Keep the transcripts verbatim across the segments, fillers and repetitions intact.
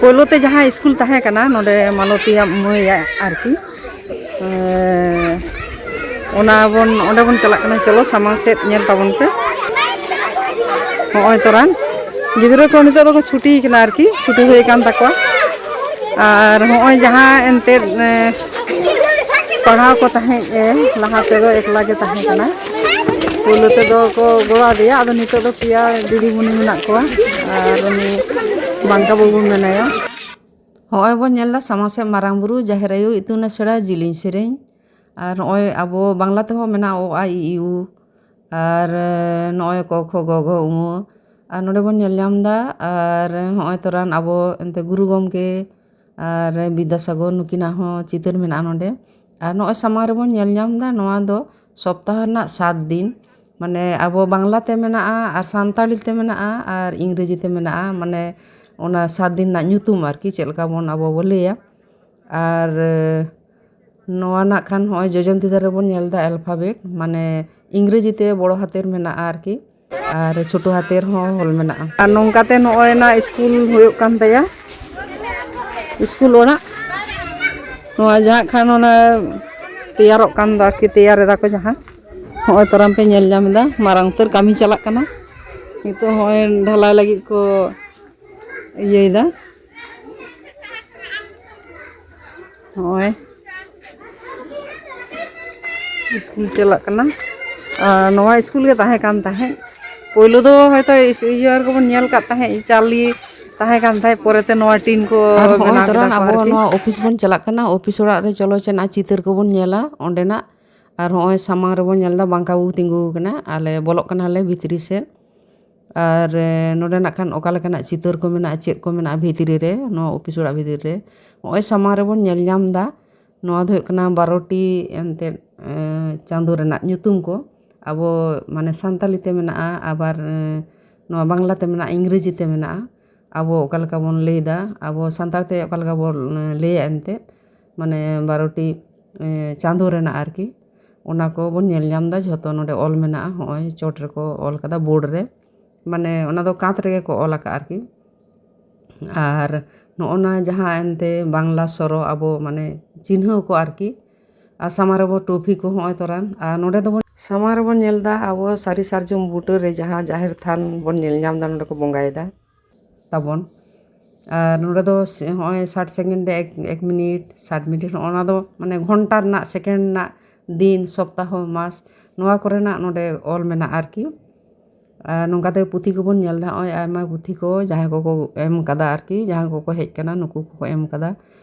ᱯᱳᱭᱞᱳ ᱛᱮ ᱡᱟᱦᱟᱸ ᱥᱠᱩᱞ ᱛᱟᱦᱮᱸ ᱠᱟᱱᱟ ᱱᱚᱰᱮ ᱢᱟᱞᱚᱛᱤᱭᱟ ᱢᱟᱹᱭᱟᱜ ᱟᱨᱠᱤ, ᱮᱸ, ᱚᱱᱟ ᱵᱚᱱ, ᱚᱸᱰᱮ ᱵᱚᱱ ᱪᱟᱞᱟᱜ ᱠᱟᱱᱟ᱾ ᱪᱚᱞᱚ ᱥᱟᱢᱟᱝ ᱥᱮᱫ ᱧᱮᱞ ᱛᱟᱵᱚᱱ ᱯᱮ᱾ ᱦᱚᱸᱜᱼᱚᱭ ᱛᱚᱨᱟᱱ ᱜᱤᱫᱽᱨᱟᱹ ᱠᱚ ᱱᱤᱛᱚᱜ ᱫᱚᱠᱚ ᱪᱷᱩᱴᱤ ᱠᱟᱱᱟ ᱟᱨᱠᱤ, ᱪᱷᱩᱴᱤ ᱦᱩᱭ ᱟᱠᱟᱱ ᱛᱟᱠᱚᱣᱟ᱾ ᱟᱨ ᱦᱚᱸᱜᱼᱚᱭ ᱡᱟᱦᱟᱸ ᱮᱱᱛᱮᱫ, ᱮᱸ, ᱯᱟᱲᱦᱟᱣ ᱠᱚ ᱛᱟᱦᱮᱸᱫ ᱮ, ᱞᱟᱦᱟ ᱛᱮᱫᱚ ᱮᱠᱞᱟ ᱜᱮ ᱛᱟᱦᱮᱸ ᱠᱟᱱᱟ᱾ ᱯᱳᱭᱞᱳ ᱛᱮᱫᱚ ᱠᱚ ᱜᱚᱲᱚ ᱟᱫᱮᱭᱟ, ᱟᱫᱚ ᱱᱤᱛᱚᱜ ᱫᱚ ᱯᱮᱭᱟ ᱫᱤᱫᱤᱢᱩᱱᱤ ᱢᱮᱱᱟᱜ ᱠᱚᱣᱟ᱾ ᱟᱨ ᱩᱱᱤ ᱵᱟᱝᱠᱟ ᱵᱟᱹᱵᱩ ᱢᱮᱱᱟᱭᱟ᱾ ᱦᱚᱸᱜᱼᱚᱭ ᱵᱚᱱ ᱧᱮᱞ ᱮᱫᱟ ᱥᱟᱢᱟᱝ ᱥᱮᱫ ᱢᱟᱨᱟᱝ ᱵᱩᱨᱩ, ᱡᱟᱦᱮᱨ ᱟᱭᱳ, ᱤᱛᱩᱱ ᱟᱥᱲᱟ, ᱡᱤᱞᱤᱧ ᱥᱮᱨᱮᱧ᱾ ᱟᱨ ᱱᱚᱜᱼᱚᱭ ᱟᱵᱚ ᱵᱟᱝᱞᱟ ᱛᱮᱦᱚᱸ ᱢᱮᱱᱟᱜᱼᱟ ᱚ, ᱟ, ᱤ, ᱤ, ᱩ᱾ ᱟᱨ, ᱮ, ᱱᱚᱜᱼᱚᱭ ᱠᱚ, ᱠᱷᱚ, ᱜᱚ, ᱜᱷᱚ, ᱝ᱾ ᱟᱨ ᱱᱚᱰᱮ ᱵᱚᱱ ᱧᱮᱞ ᱧᱟᱢ ᱮᱫᱟ᱾ ᱟᱨ ᱱᱚᱜᱼᱚᱭ ᱛᱚᱨᱟᱱ ᱟᱵᱚ ᱮᱱᱛᱮ ᱜᱩᱨᱩ ᱜᱚᱢᱠᱮ ᱟᱨ ᱵᱤᱫᱽᱫᱟᱥᱟᱜᱚᱨ, ᱱᱩᱠᱤᱱᱟᱜ ᱦᱚᱸ ᱪᱤᱛᱟᱹᱨ ᱢᱮᱱᱟᱜᱼᱟ ᱱᱚᱰᱮ᱾ ᱟᱨ ᱱᱚᱜᱼᱚᱭ ᱥᱟᱢᱟᱝ ᱨᱮᱵᱚᱱ ᱧᱮᱞ ᱧᱟᱢ ᱮᱫᱟ, ᱱᱚᱣᱟ ᱫᱚ ᱥᱚᱯᱛᱟᱦᱚ ᱨᱮᱱᱟᱜ ᱥᱟᱛ ᱫᱤᱱ, ᱢᱟᱱᱮ ᱟᱵᱚ ᱵᱟᱝᱞᱟ ᱛᱮ ᱢᱮᱱᱟᱜᱼᱟ ᱟᱨ ᱥᱟᱱᱛᱟᱲᱤ ᱛᱮ ᱢᱮᱱᱟᱜᱼᱟ ᱟᱨ ᱤᱝᱨᱮᱡᱤ ᱛᱮ ᱢᱮᱱᱟᱜᱼᱟ, ᱢᱟᱱᱮ ᱚᱱᱟ ᱥᱟᱛ ᱫᱤᱱ ᱨᱮᱱᱟᱜ ᱧᱩᱛᱩᱢ ᱟᱨᱠᱤ, ᱪᱮᱫ ᱞᱮᱠᱟ ᱵᱚᱱ ᱟᱵᱚ ᱵᱚ ᱞᱟᱹᱭᱟ᱾ ᱟᱨ, ᱮ, ᱱᱚᱣᱟ ᱱᱟᱜ ᱠᱷᱟᱱ ᱱᱚᱜᱼᱚᱭ ᱡᱚᱡᱚᱢ ᱛᱤ ᱫᱷᱟᱨᱮ ᱵᱚᱱ ᱧᱮᱞ ᱮᱫᱟ alphabet, ᱢᱟᱱᱮ ᱤᱝᱨᱮᱡᱤ ᱛᱮ ᱵᱚᱲᱚ ᱦᱟᱛᱮᱨ ᱢᱮᱱᱟᱜᱼᱟ ᱟᱨᱠᱤ, ᱟᱨ ᱪᱷᱳᱴᱳ ᱦᱟᱛᱮᱨ ᱦᱚᱸ ᱚᱞ ᱢᱮᱱᱟᱜᱼᱟ᱾ ᱟᱨ ᱱᱚᱝᱠᱟᱛᱮ ᱱᱚᱜᱼᱚᱭ ᱱᱟ ᱥᱠᱩᱞ ᱦᱩᱭᱩᱜ ᱠᱟᱱ ᱛᱟᱭᱟ, ᱥᱠᱩᱞ ᱚᱲᱟᱜ᱾ ᱱᱚᱣᱟ ᱡᱟᱦᱟᱸ ᱠᱷᱟᱱ ᱚᱱᱟ ᱛᱮᱭᱟᱨᱚᱜ ᱠᱟᱱ ᱫᱚ ᱟᱨᱠᱤ, ᱛᱮᱭᱟᱨ ᱮᱫᱟ ᱠᱚ ᱡᱟᱦᱟᱸ, ᱦᱚᱸᱜᱼᱚᱭ ᱛᱚᱨᱟᱢ ᱯᱮ ᱧᱮᱞ ᱧᱟᱢ ᱮᱫᱟ, ᱢᱟᱨᱟᱝ ᱩᱛᱟᱹᱨ ᱠᱟᱹᱢᱤ ᱪᱟᱞᱟᱜ ᱠᱟᱱᱟ᱾ ᱱᱤᱛᱚᱜ ᱦᱚᱸᱜᱼᱚᱭ ᱰᱷᱟᱞᱟᱭ ᱞᱟᱹᱜᱤᱫ ᱠᱚ ᱤᱭᱟᱹᱭᱮᱫᱟ᱾ ᱱᱚᱜᱼᱚᱭ ᱥᱠᱩᱞ ᱪᱟᱞᱟᱜ ᱠᱟᱱᱟ᱾ ᱟᱨ ᱱᱚᱣᱟ ᱥᱠᱩᱞ ᱜᱮ ᱛᱟᱦᱮᱸ ᱠᱟᱱ ᱛᱟᱦᱮᱸᱫ᱾ ᱯᱳᱭᱞᱳ ᱫᱚ ᱦᱚᱭᱛᱳ ᱤᱭᱟᱹ ᱨᱮᱜᱮ ᱵᱚᱱ ᱧᱮᱞ ᱠᱟᱜ ᱛᱟᱦᱮᱸᱫ, ᱪᱟᱞᱤ ᱛᱟᱦᱮᱸ ᱠᱟᱱ ᱛᱟᱦᱮᱸᱫ, ᱯᱚᱨᱮᱛᱮ ᱱᱚᱣᱟ ᱴᱤᱱ ᱠᱚ ᱟᱨ ᱦᱚᱸᱜᱼᱚᱭ ᱵᱮᱱᱟᱣ ᱠᱮᱫᱟ ᱛᱚᱨᱟᱱ ᱠᱚ ᱟᱵᱚ ᱟᱨᱠᱤ᱾ ᱱᱚᱣᱟ ᱚᱯᱷᱤᱥ ᱵᱚᱱ ᱪᱟᱞᱟᱜ ᱠᱟᱱᱟ᱾ ᱚᱯᱷᱤᱥ ᱚᱲᱟᱜ ᱨᱮ ᱪᱚᱞᱚ ᱪᱮᱫ ᱪᱤᱛᱟᱹᱨ ᱠᱚᱵᱚᱱ ᱧᱮᱞᱟ ᱚᱸᱰᱮᱱᱟᱜ᱾ ᱟᱨ ᱦᱚᱸᱜᱼᱚᱭ ᱥᱟᱢᱟᱝ ᱨᱮᱵᱚᱱ ᱧᱮᱞ ᱮᱫᱟ ᱵᱟᱝᱠᱟ ᱵᱟᱹᱵᱩ ᱛᱤᱸᱜᱩ ᱟᱠᱟᱱᱟ᱾ ᱟᱞᱮ ᱵᱚᱞᱚᱜ ᱠᱟᱱᱟᱞᱮ ᱵᱷᱤᱛᱨᱤ ᱥᱮᱫ᱾ ᱟᱨ, ᱮ, ᱱᱚᱰᱮ ᱱᱟᱜ ᱠᱷᱟᱱ ᱚᱠᱟ ᱞᱮᱠᱟᱱᱟᱜ ᱪᱤᱛᱟᱹᱨ ᱠᱚ ᱢᱮᱱᱟᱜᱼᱟ, ᱪᱮᱫ ᱠᱚ ᱢᱮᱱᱟᱜᱼᱟ ᱵᱷᱤᱛᱨᱤ ᱨᱮ, ᱱᱚᱣᱟ ᱚᱯᱷᱤᱥ ᱚᱲᱟᱜ ᱵᱷᱤᱛᱨᱤ ᱨᱮ᱾ ᱱᱚᱜᱼᱚᱭ ᱥᱟᱢᱟᱝ ᱨᱮᱵᱚᱱ ᱧᱮᱞ ᱧᱟᱢ ᱮᱫᱟ, ᱱᱚᱣᱟ ᱫᱚ ᱦᱩᱭᱩᱜ ᱠᱟᱱᱟ ᱵᱟᱨᱚᱴᱤ ᱮᱱᱛᱮᱫ, ᱮ, ᱪᱟᱸᱫᱳ ᱨᱮᱱᱟᱜ ᱧᱩᱛᱩᱢ ᱠᱚ᱾ ᱟᱵᱚ ᱢᱟᱱᱮ ᱥᱟᱱᱛᱟᱞᱤ ᱛᱮ ᱢᱮᱱᱟᱜᱼᱟ, ᱟᱵᱟᱨ, ᱮ, ᱱᱚᱣᱟ ᱵᱟᱝᱞᱟ ᱛᱮ ᱢᱮᱱᱟᱜᱼᱟ, ᱤᱝᱨᱮᱡᱤ ᱛᱮ ᱢᱮᱱᱟᱜᱼᱟ᱾ ᱟᱵᱚ ᱚᱠᱟ ᱞᱮᱠᱟ ᱵᱚᱱ ᱞᱟᱹᱭᱫᱟ, ᱟᱵᱚ ᱥᱟᱱᱛᱟᱲ ᱛᱮ ᱚᱠᱟ ᱞᱮᱠᱟ ᱵᱚᱱ, ᱮ, ᱞᱟᱹᱭᱟ ᱮᱱᱛᱮᱫ, ᱢᱟᱱᱮ ᱵᱟᱨᱚᱴᱤ, ᱮ, ᱪᱟᱸᱫᱳ ᱨᱮᱱᱟᱜ ᱟᱨᱠᱤ, ᱚᱱᱟ ᱠᱚᱵᱚᱱ ᱧᱮᱞ ᱧᱟᱢ ᱮᱫᱟ᱾ ᱡᱷᱚᱛᱚ ᱱᱚᱰᱮ ᱚᱞ ᱢᱮᱱᱟᱜᱼᱟ᱾ ᱦᱚᱸᱜᱼᱚᱭ ᱪᱚᱴ ᱨᱮᱠᱚ ᱚᱞ ᱠᱟᱫᱟ ᱵᱳᱨᱰ ᱨᱮ, ᱢᱟᱱᱮ ᱚᱱᱟ ᱫᱚ ᱠᱟᱸᱛ ᱨᱮᱜᱮ ᱠᱚ ᱚᱞ ᱟᱠᱟᱫᱼᱟ ᱟᱨᱠᱤ᱾ ᱟᱨ ᱱᱚᱜᱼᱚ ᱱᱟ ᱡᱟᱦᱟᱸ ᱮᱱᱛᱮ ᱵᱟᱝᱞᱟ ᱥᱚᱨᱚ ᱟᱵᱚ ᱢᱟᱱᱮ ᱪᱤᱱᱦᱟᱹᱣ ᱠᱚ ᱟᱨᱠᱤ, ᱟᱨ ᱥᱟᱢᱟᱝ ᱨᱮᱵᱚ ᱴᱩᱯᱤ ᱠᱚ ᱦᱚᱸᱜᱼᱚᱭ ᱛᱚᱨᱟᱱ, ᱟᱨ ᱱᱚᱰᱮ ᱫᱚᱵᱚᱱ ᱥᱟᱢᱟᱝ ᱨᱮᱵᱚᱱ ᱧᱮᱞ ᱮᱫᱟ ᱟᱵᱚ ᱥᱟᱹᱨᱤ ᱥᱟᱨᱡᱚᱢ ᱵᱩᱴᱟᱹ ᱨᱮ ᱡᱟᱦᱟᱸ ᱡᱟᱦᱮᱨ ᱛᱷᱟᱱ ᱵᱚᱱ ᱧᱮᱞ ᱧᱟᱢ ᱮᱫᱟ, ᱱᱚᱰᱮ ᱠᱚ ᱵᱚᱸᱜᱟᱭᱮᱫᱟ ᱛᱟᱵᱚᱱ᱾ ᱟᱨ ᱱᱚᱰᱮ ᱫᱚ ᱥᱮ-, ᱦᱚᱸᱜᱼᱚᱭ ᱥᱟᱴ ᱥᱮᱠᱮᱱᱰ ᱨᱮ ᱮᱠ, ᱮᱠ ᱢᱤᱱᱤᱴ, ᱥᱟᱴ ᱢᱤᱱᱤᱴ, ᱱᱚᱜᱼᱚ ᱱᱟ ᱫᱚ ᱢᱟᱱᱮ ᱜᱷᱚᱱᱴᱟ ᱨᱮᱱᱟᱜ, ᱥᱮᱠᱮᱱᱰ ᱨᱮᱱᱟᱜ, ᱫᱤᱱ, ᱥᱚᱯᱛᱟᱦᱚ, ᱢᱟᱥ, ᱱᱚᱣᱟ ᱠᱚᱨᱮᱱᱟᱜ ᱱᱚᱰᱮ ᱚᱞ ᱢᱮᱱᱟᱜᱼᱟ ᱟᱨᱠᱤ᱾ ᱟᱨ ᱱᱚᱝᱠᱟ ᱛᱮ ᱯᱩᱛᱷᱤ ᱠᱚᱵᱚᱱ ᱧᱮᱞ ᱮᱫᱟ, ᱱᱚᱜᱼᱚᱭ ᱟᱭᱢᱟ ᱯᱩᱛᱷᱤ ᱠᱚ ᱡᱟᱦᱟᱸᱭ ᱠᱚᱠᱚ ᱮᱢ ᱠᱟᱫᱟ ᱟᱨᱠᱤ, ᱡᱟᱦᱟᱸᱭ ᱠᱚᱠᱚ ᱦᱮᱡ ᱠᱟᱱᱟ ᱱᱩᱠᱩ ᱠᱚᱠᱚ ᱮᱢ ᱠᱟᱫᱟ᱾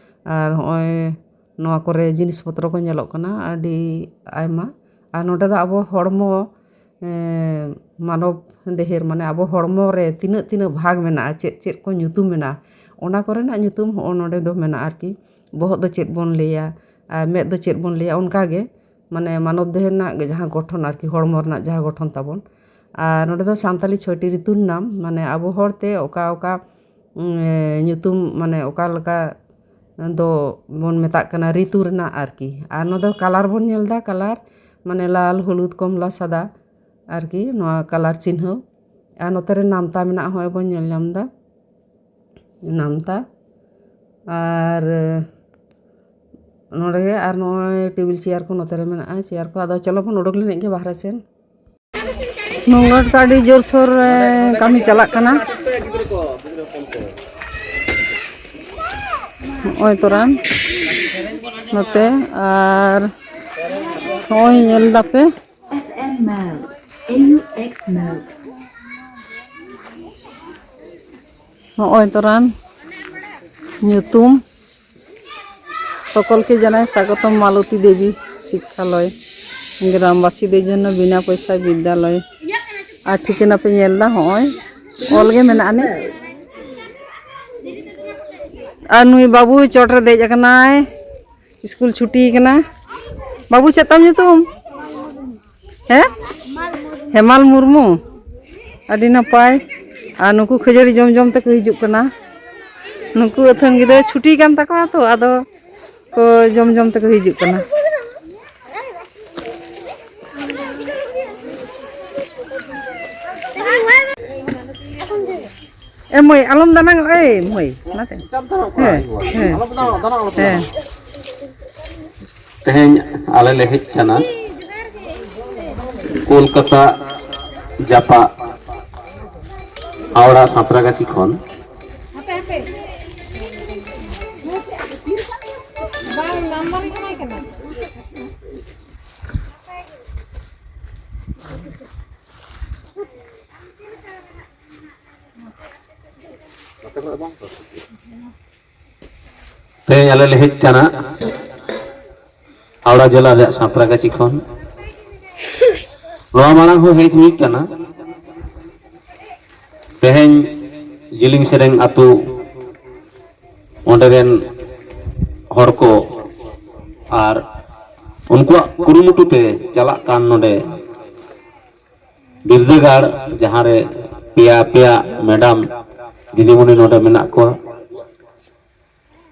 ᱟᱨ ᱱᱚᱜᱼᱚᱭ ᱱᱚᱣᱟ ᱠᱚᱨᱮ ᱡᱤᱱᱤᱥ ᱯᱚᱛᱨᱚ ᱠᱚ ᱧᱮᱞᱚᱜ ᱠᱟᱱᱟ ᱟᱹᱰᱤ ᱟᱭᱢᱟ᱾ ᱟᱨ ᱱᱚᱰᱮ ᱫᱚ ᱟᱵᱚ ᱦᱚᱲᱢᱚ, ᱮᱸ, ᱢᱟᱱᱚᱵ ᱫᱮᱦᱮᱨ, ᱢᱟᱱᱮ ᱟᱵᱚ ᱦᱚᱲᱢᱚ ᱨᱮ ᱛᱤᱱᱟᱹᱜ ᱛᱤᱱᱟᱹᱜ ᱵᱷᱟᱜᱽ ᱢᱮᱱᱟᱜᱼᱟ, ᱪᱮᱫ ᱪᱮᱫ ᱠᱚ ᱧᱩᱛᱩᱢ ᱢᱮᱱᱟᱜᱼᱟ, ᱚᱱᱟ ᱠᱚᱨᱮᱱᱟᱜ ᱧᱩᱛᱩᱢ ᱦᱚᱸ ᱱᱚᱰᱮ ᱫᱚ ᱢᱮᱱᱟᱜᱼᱟ ᱟᱨᱠᱤ᱾ ᱵᱚᱦᱚᱜ ᱫᱚ ᱪᱮᱫ ᱵᱚᱱ ᱞᱟᱹᱭᱟ, ᱟᱨ ᱢᱮᱫ ᱫᱚ ᱪᱮᱫ ᱵᱚᱱ ᱞᱟᱹᱭᱟ, ᱚᱱᱠᱟ ᱜᱮ ᱢᱟᱱᱮ ᱢᱟᱱᱚᱵ ᱫᱮᱦᱮ ᱨᱮᱱᱟᱜ ᱜᱮ ᱡᱟᱦᱟᱸ ᱜᱚᱴᱷᱚᱱ ᱟᱨᱠᱤ, ᱦᱚᱲᱢᱚ ᱨᱮᱱᱟᱜ ᱡᱟᱦᱟᱸ ᱜᱚᱴᱷᱚᱱ ᱛᱟᱵᱚᱱ᱾ ᱟᱨ ᱱᱚᱰᱮ ᱫᱚ ᱥᱟᱱᱛᱟᱞᱤ ᱪᱷᱚᱭᱴᱤ ᱨᱤᱛᱩ ᱨᱮᱱᱟᱜ, ᱢᱟᱱᱮ ᱟᱵᱚ ᱦᱚᱲᱛᱮ ᱚᱠᱟ ᱚᱠᱟ, ᱩᱸ, ᱧᱩᱛᱩᱢ, ᱢᱟᱱᱮ ᱚᱠᱟ ᱞᱮᱠᱟ ᱫᱚ ᱵᱚᱱ ᱢᱮᱛᱟᱜ ᱠᱟᱱᱟ ᱨᱤᱛᱩ ᱨᱮᱱᱟᱜ ᱟᱨᱠᱤ᱾ ᱟᱨ ᱱᱚᱰᱮ ᱫᱚ ᱠᱟᱞᱟᱨ ᱵᱚᱱ ᱧᱮᱞ ᱮᱫᱟ, ᱠᱟᱞᱟᱨ ᱢᱟᱱᱮ ᱞᱟᱞ, ᱦᱚᱞᱩᱫ, ᱠᱚᱢᱞᱟ, ᱥᱟᱫᱟ ᱟᱨᱠᱤ, ᱱᱚᱣᱟ ᱠᱟᱞᱟᱨ ᱪᱤᱱᱦᱟᱹ᱾ ᱟᱨ ᱱᱚᱛᱮ ᱨᱮ ᱱᱟᱢᱛᱟ ᱢᱮᱱᱟᱜᱼᱟ, ᱦᱚᱸᱜᱼᱚᱭ ᱵᱚᱱ ᱧᱮᱞ ᱧᱟᱢ ᱮᱫᱟ ᱱᱟᱢᱛᱟ᱾ ᱟᱨ ᱱᱚᱰᱮ ᱜᱮ ᱟᱨ ᱱᱚᱜᱼᱚᱭ ᱴᱮᱵᱤᱞ ᱪᱮᱭᱟᱨ ᱠᱚ ᱱᱚᱛᱮ ᱨᱮ ᱢᱮᱱᱟᱜᱼᱟ, ᱪᱮᱭᱟᱨ ᱠᱚ᱾ ᱟᱫᱚ ᱪᱚᱞᱚ ᱵᱚᱱ ᱩᱰᱩᱠ ᱞᱮᱱ ᱜᱮ ᱵᱟᱦᱨᱮ ᱥᱮᱱ᱾ ᱱᱚᱝᱜᱟᱴ ᱫᱚ ᱟᱹᱰᱤ ᱡᱳᱨᱥᱳᱨ, ᱮ, ᱠᱟᱹᱢᱤ ᱪᱟᱞᱟᱜ ᱠᱟᱱᱟ᱾ ᱱᱚᱜᱼᱚᱭ ᱛᱚᱨᱟᱱ ᱱᱚᱛᱮ, ᱟᱨ ᱱᱚᱜᱼᱚᱭ ᱧᱮᱞ ᱫᱟᱯᱮ᱾ ᱱᱚᱜᱼᱚᱭ ᱛᱚᱨᱟᱱ ᱧᱩᱛᱩᱢ, সকলকে জানাই স্বাগতম মালতী দেবী শিক্ষালয়, গ্রামবাসীদের জন্য বিনা পয়সায় বিদ্যালয়। ᱟᱨ ᱴᱷᱤᱠᱟᱹᱱᱟ ᱯᱮ ᱧᱮᱞ ᱮᱫᱟ, ᱦᱚᱸᱜᱼᱚᱭ ᱚᱞ ᱜᱮ ᱢᱮᱱᱟᱜ ᱟᱹᱱᱤᱡ᱾ ᱟᱨ ᱱᱩᱭ ᱵᱟᱹᱵᱩ ᱪᱚᱴ ᱨᱮ ᱫᱮᱡ ᱟᱠᱟᱱᱟᱭ, ᱥᱠᱩᱞ ᱪᱷᱩᱴᱤ ᱠᱟᱱᱟ᱾ ᱵᱟᱹᱵᱩ, ᱪᱮᱫ ᱛᱟᱢ ᱧᱩᱛᱩᱢ? ᱦᱮᱸ, ᱦᱮᱢᱟᱞ ᱢᱩᱨᱢᱩ᱾ ᱟᱹᱰᱤ ᱱᱟᱯᱟᱭ᱾ ᱟᱨ ᱱᱩᱠᱩ ᱠᱷᱟᱹᱡᱟᱹᱲᱤ ᱡᱚᱢ ᱡᱚᱢ ᱛᱮᱠᱚ ᱦᱤᱡᱩᱜ ᱠᱟᱱᱟ᱾ ᱱᱩᱠᱩ ᱟᱹᱛᱷᱟᱹᱱ ᱜᱤᱫᱽᱨᱟᱹ ᱪᱷᱩᱴᱤ ᱠᱟᱱ ᱛᱟᱠᱚᱣᱟ ᱛᱚ, ᱟᱫᱚ ᱠᱚ ᱡᱚᱢ ᱡᱚᱢ ᱛᱮᱠᱚ ᱦᱤᱡᱩᱜ ᱠᱟᱱᱟ᱾ ᱮ ᱢᱟᱹᱭ, ᱟᱞᱚᱢ ᱫᱟᱱᱟᱝ ᱚᱜ, ᱮᱭ ᱢᱟᱹᱭ, ᱚᱱᱟᱛᱮ᱾ ᱪᱟᱯ ᱫᱟᱱᱟᱝ ᱚᱜ ᱠᱟᱱᱟ, ᱦᱮᱸ, ᱟᱭᱳ ᱵᱟᱵᱟ᱾ ᱦᱮᱸ, ᱟᱞᱚᱢ ᱫᱟᱱᱟᱝ ᱚᱜ, ᱫᱟᱱᱟᱝ ᱟᱞᱚᱢ ᱦᱮᱸ᱾ ᱫᱟᱱᱟᱝ ᱚᱜ᱾ ᱛᱮᱦᱮᱧ ᱟᱞᱮ ᱞᱮ ᱦᱮᱡ ᱠᱟᱱᱟ ᱠᱳᱞᱠᱟᱛᱟ ᱡᱟᱯᱟᱜ ᱦᱟᱣᱲᱟ ᱥᱟᱸᱛᱨᱟᱜᱟᱪᱷᱤ ᱠᱷᱚᱱ᱾ ᱵᱟᱝ, ᱱᱟᱢᱵᱟᱨ ᱤᱧ ᱮᱢᱟᱭ ᱠᱟᱱᱟ᱾ ᱛᱮᱦᱮᱧ ᱟᱞᱮ ᱞᱮ ᱦᱮᱡ ᱠᱟᱱᱟ ᱦᱟᱣᱲᱟ ᱡᱮᱞᱟ ᱨᱮᱭᱟᱜ ᱥᱟᱸᱛᱨᱟᱜᱟᱪᱷᱤ ᱠᱷᱚᱱ᱾ ᱱᱚᱣᱟ ᱢᱟᱲᱟᱝ ᱦᱚᱸ ᱦᱮᱡ ᱦᱩᱭ ᱠᱟᱱᱟ᱾ ᱛᱮᱦᱮᱧ ᱡᱤᱞᱤᱧ ᱥᱮᱨᱮᱧ ᱟᱹᱛᱩ, ᱚᱸᱰᱮ ᱨᱮᱱ ᱦᱚᱲ ᱠᱚ ᱟᱨ ᱩᱱᱠᱩᱣᱟᱜ ᱠᱩᱨᱩᱢᱩᱴᱩ ᱛᱮ ᱪᱟᱞᱟᱜ ᱠᱟᱱ ᱱᱚᱰᱮ ᱵᱤᱨᱫᱟᱹᱜᱟᱲ, ᱡᱟᱦᱟᱸ ᱨᱮ ᱯᱮᱭᱟ ᱯᱮᱭᱟ ᱢᱮᱰᱟᱢ ᱫᱤᱫᱤᱢᱩᱱᱤ ᱱᱚᱰᱮ ᱢᱮᱱᱟᱜ ᱠᱚᱣᱟ᱾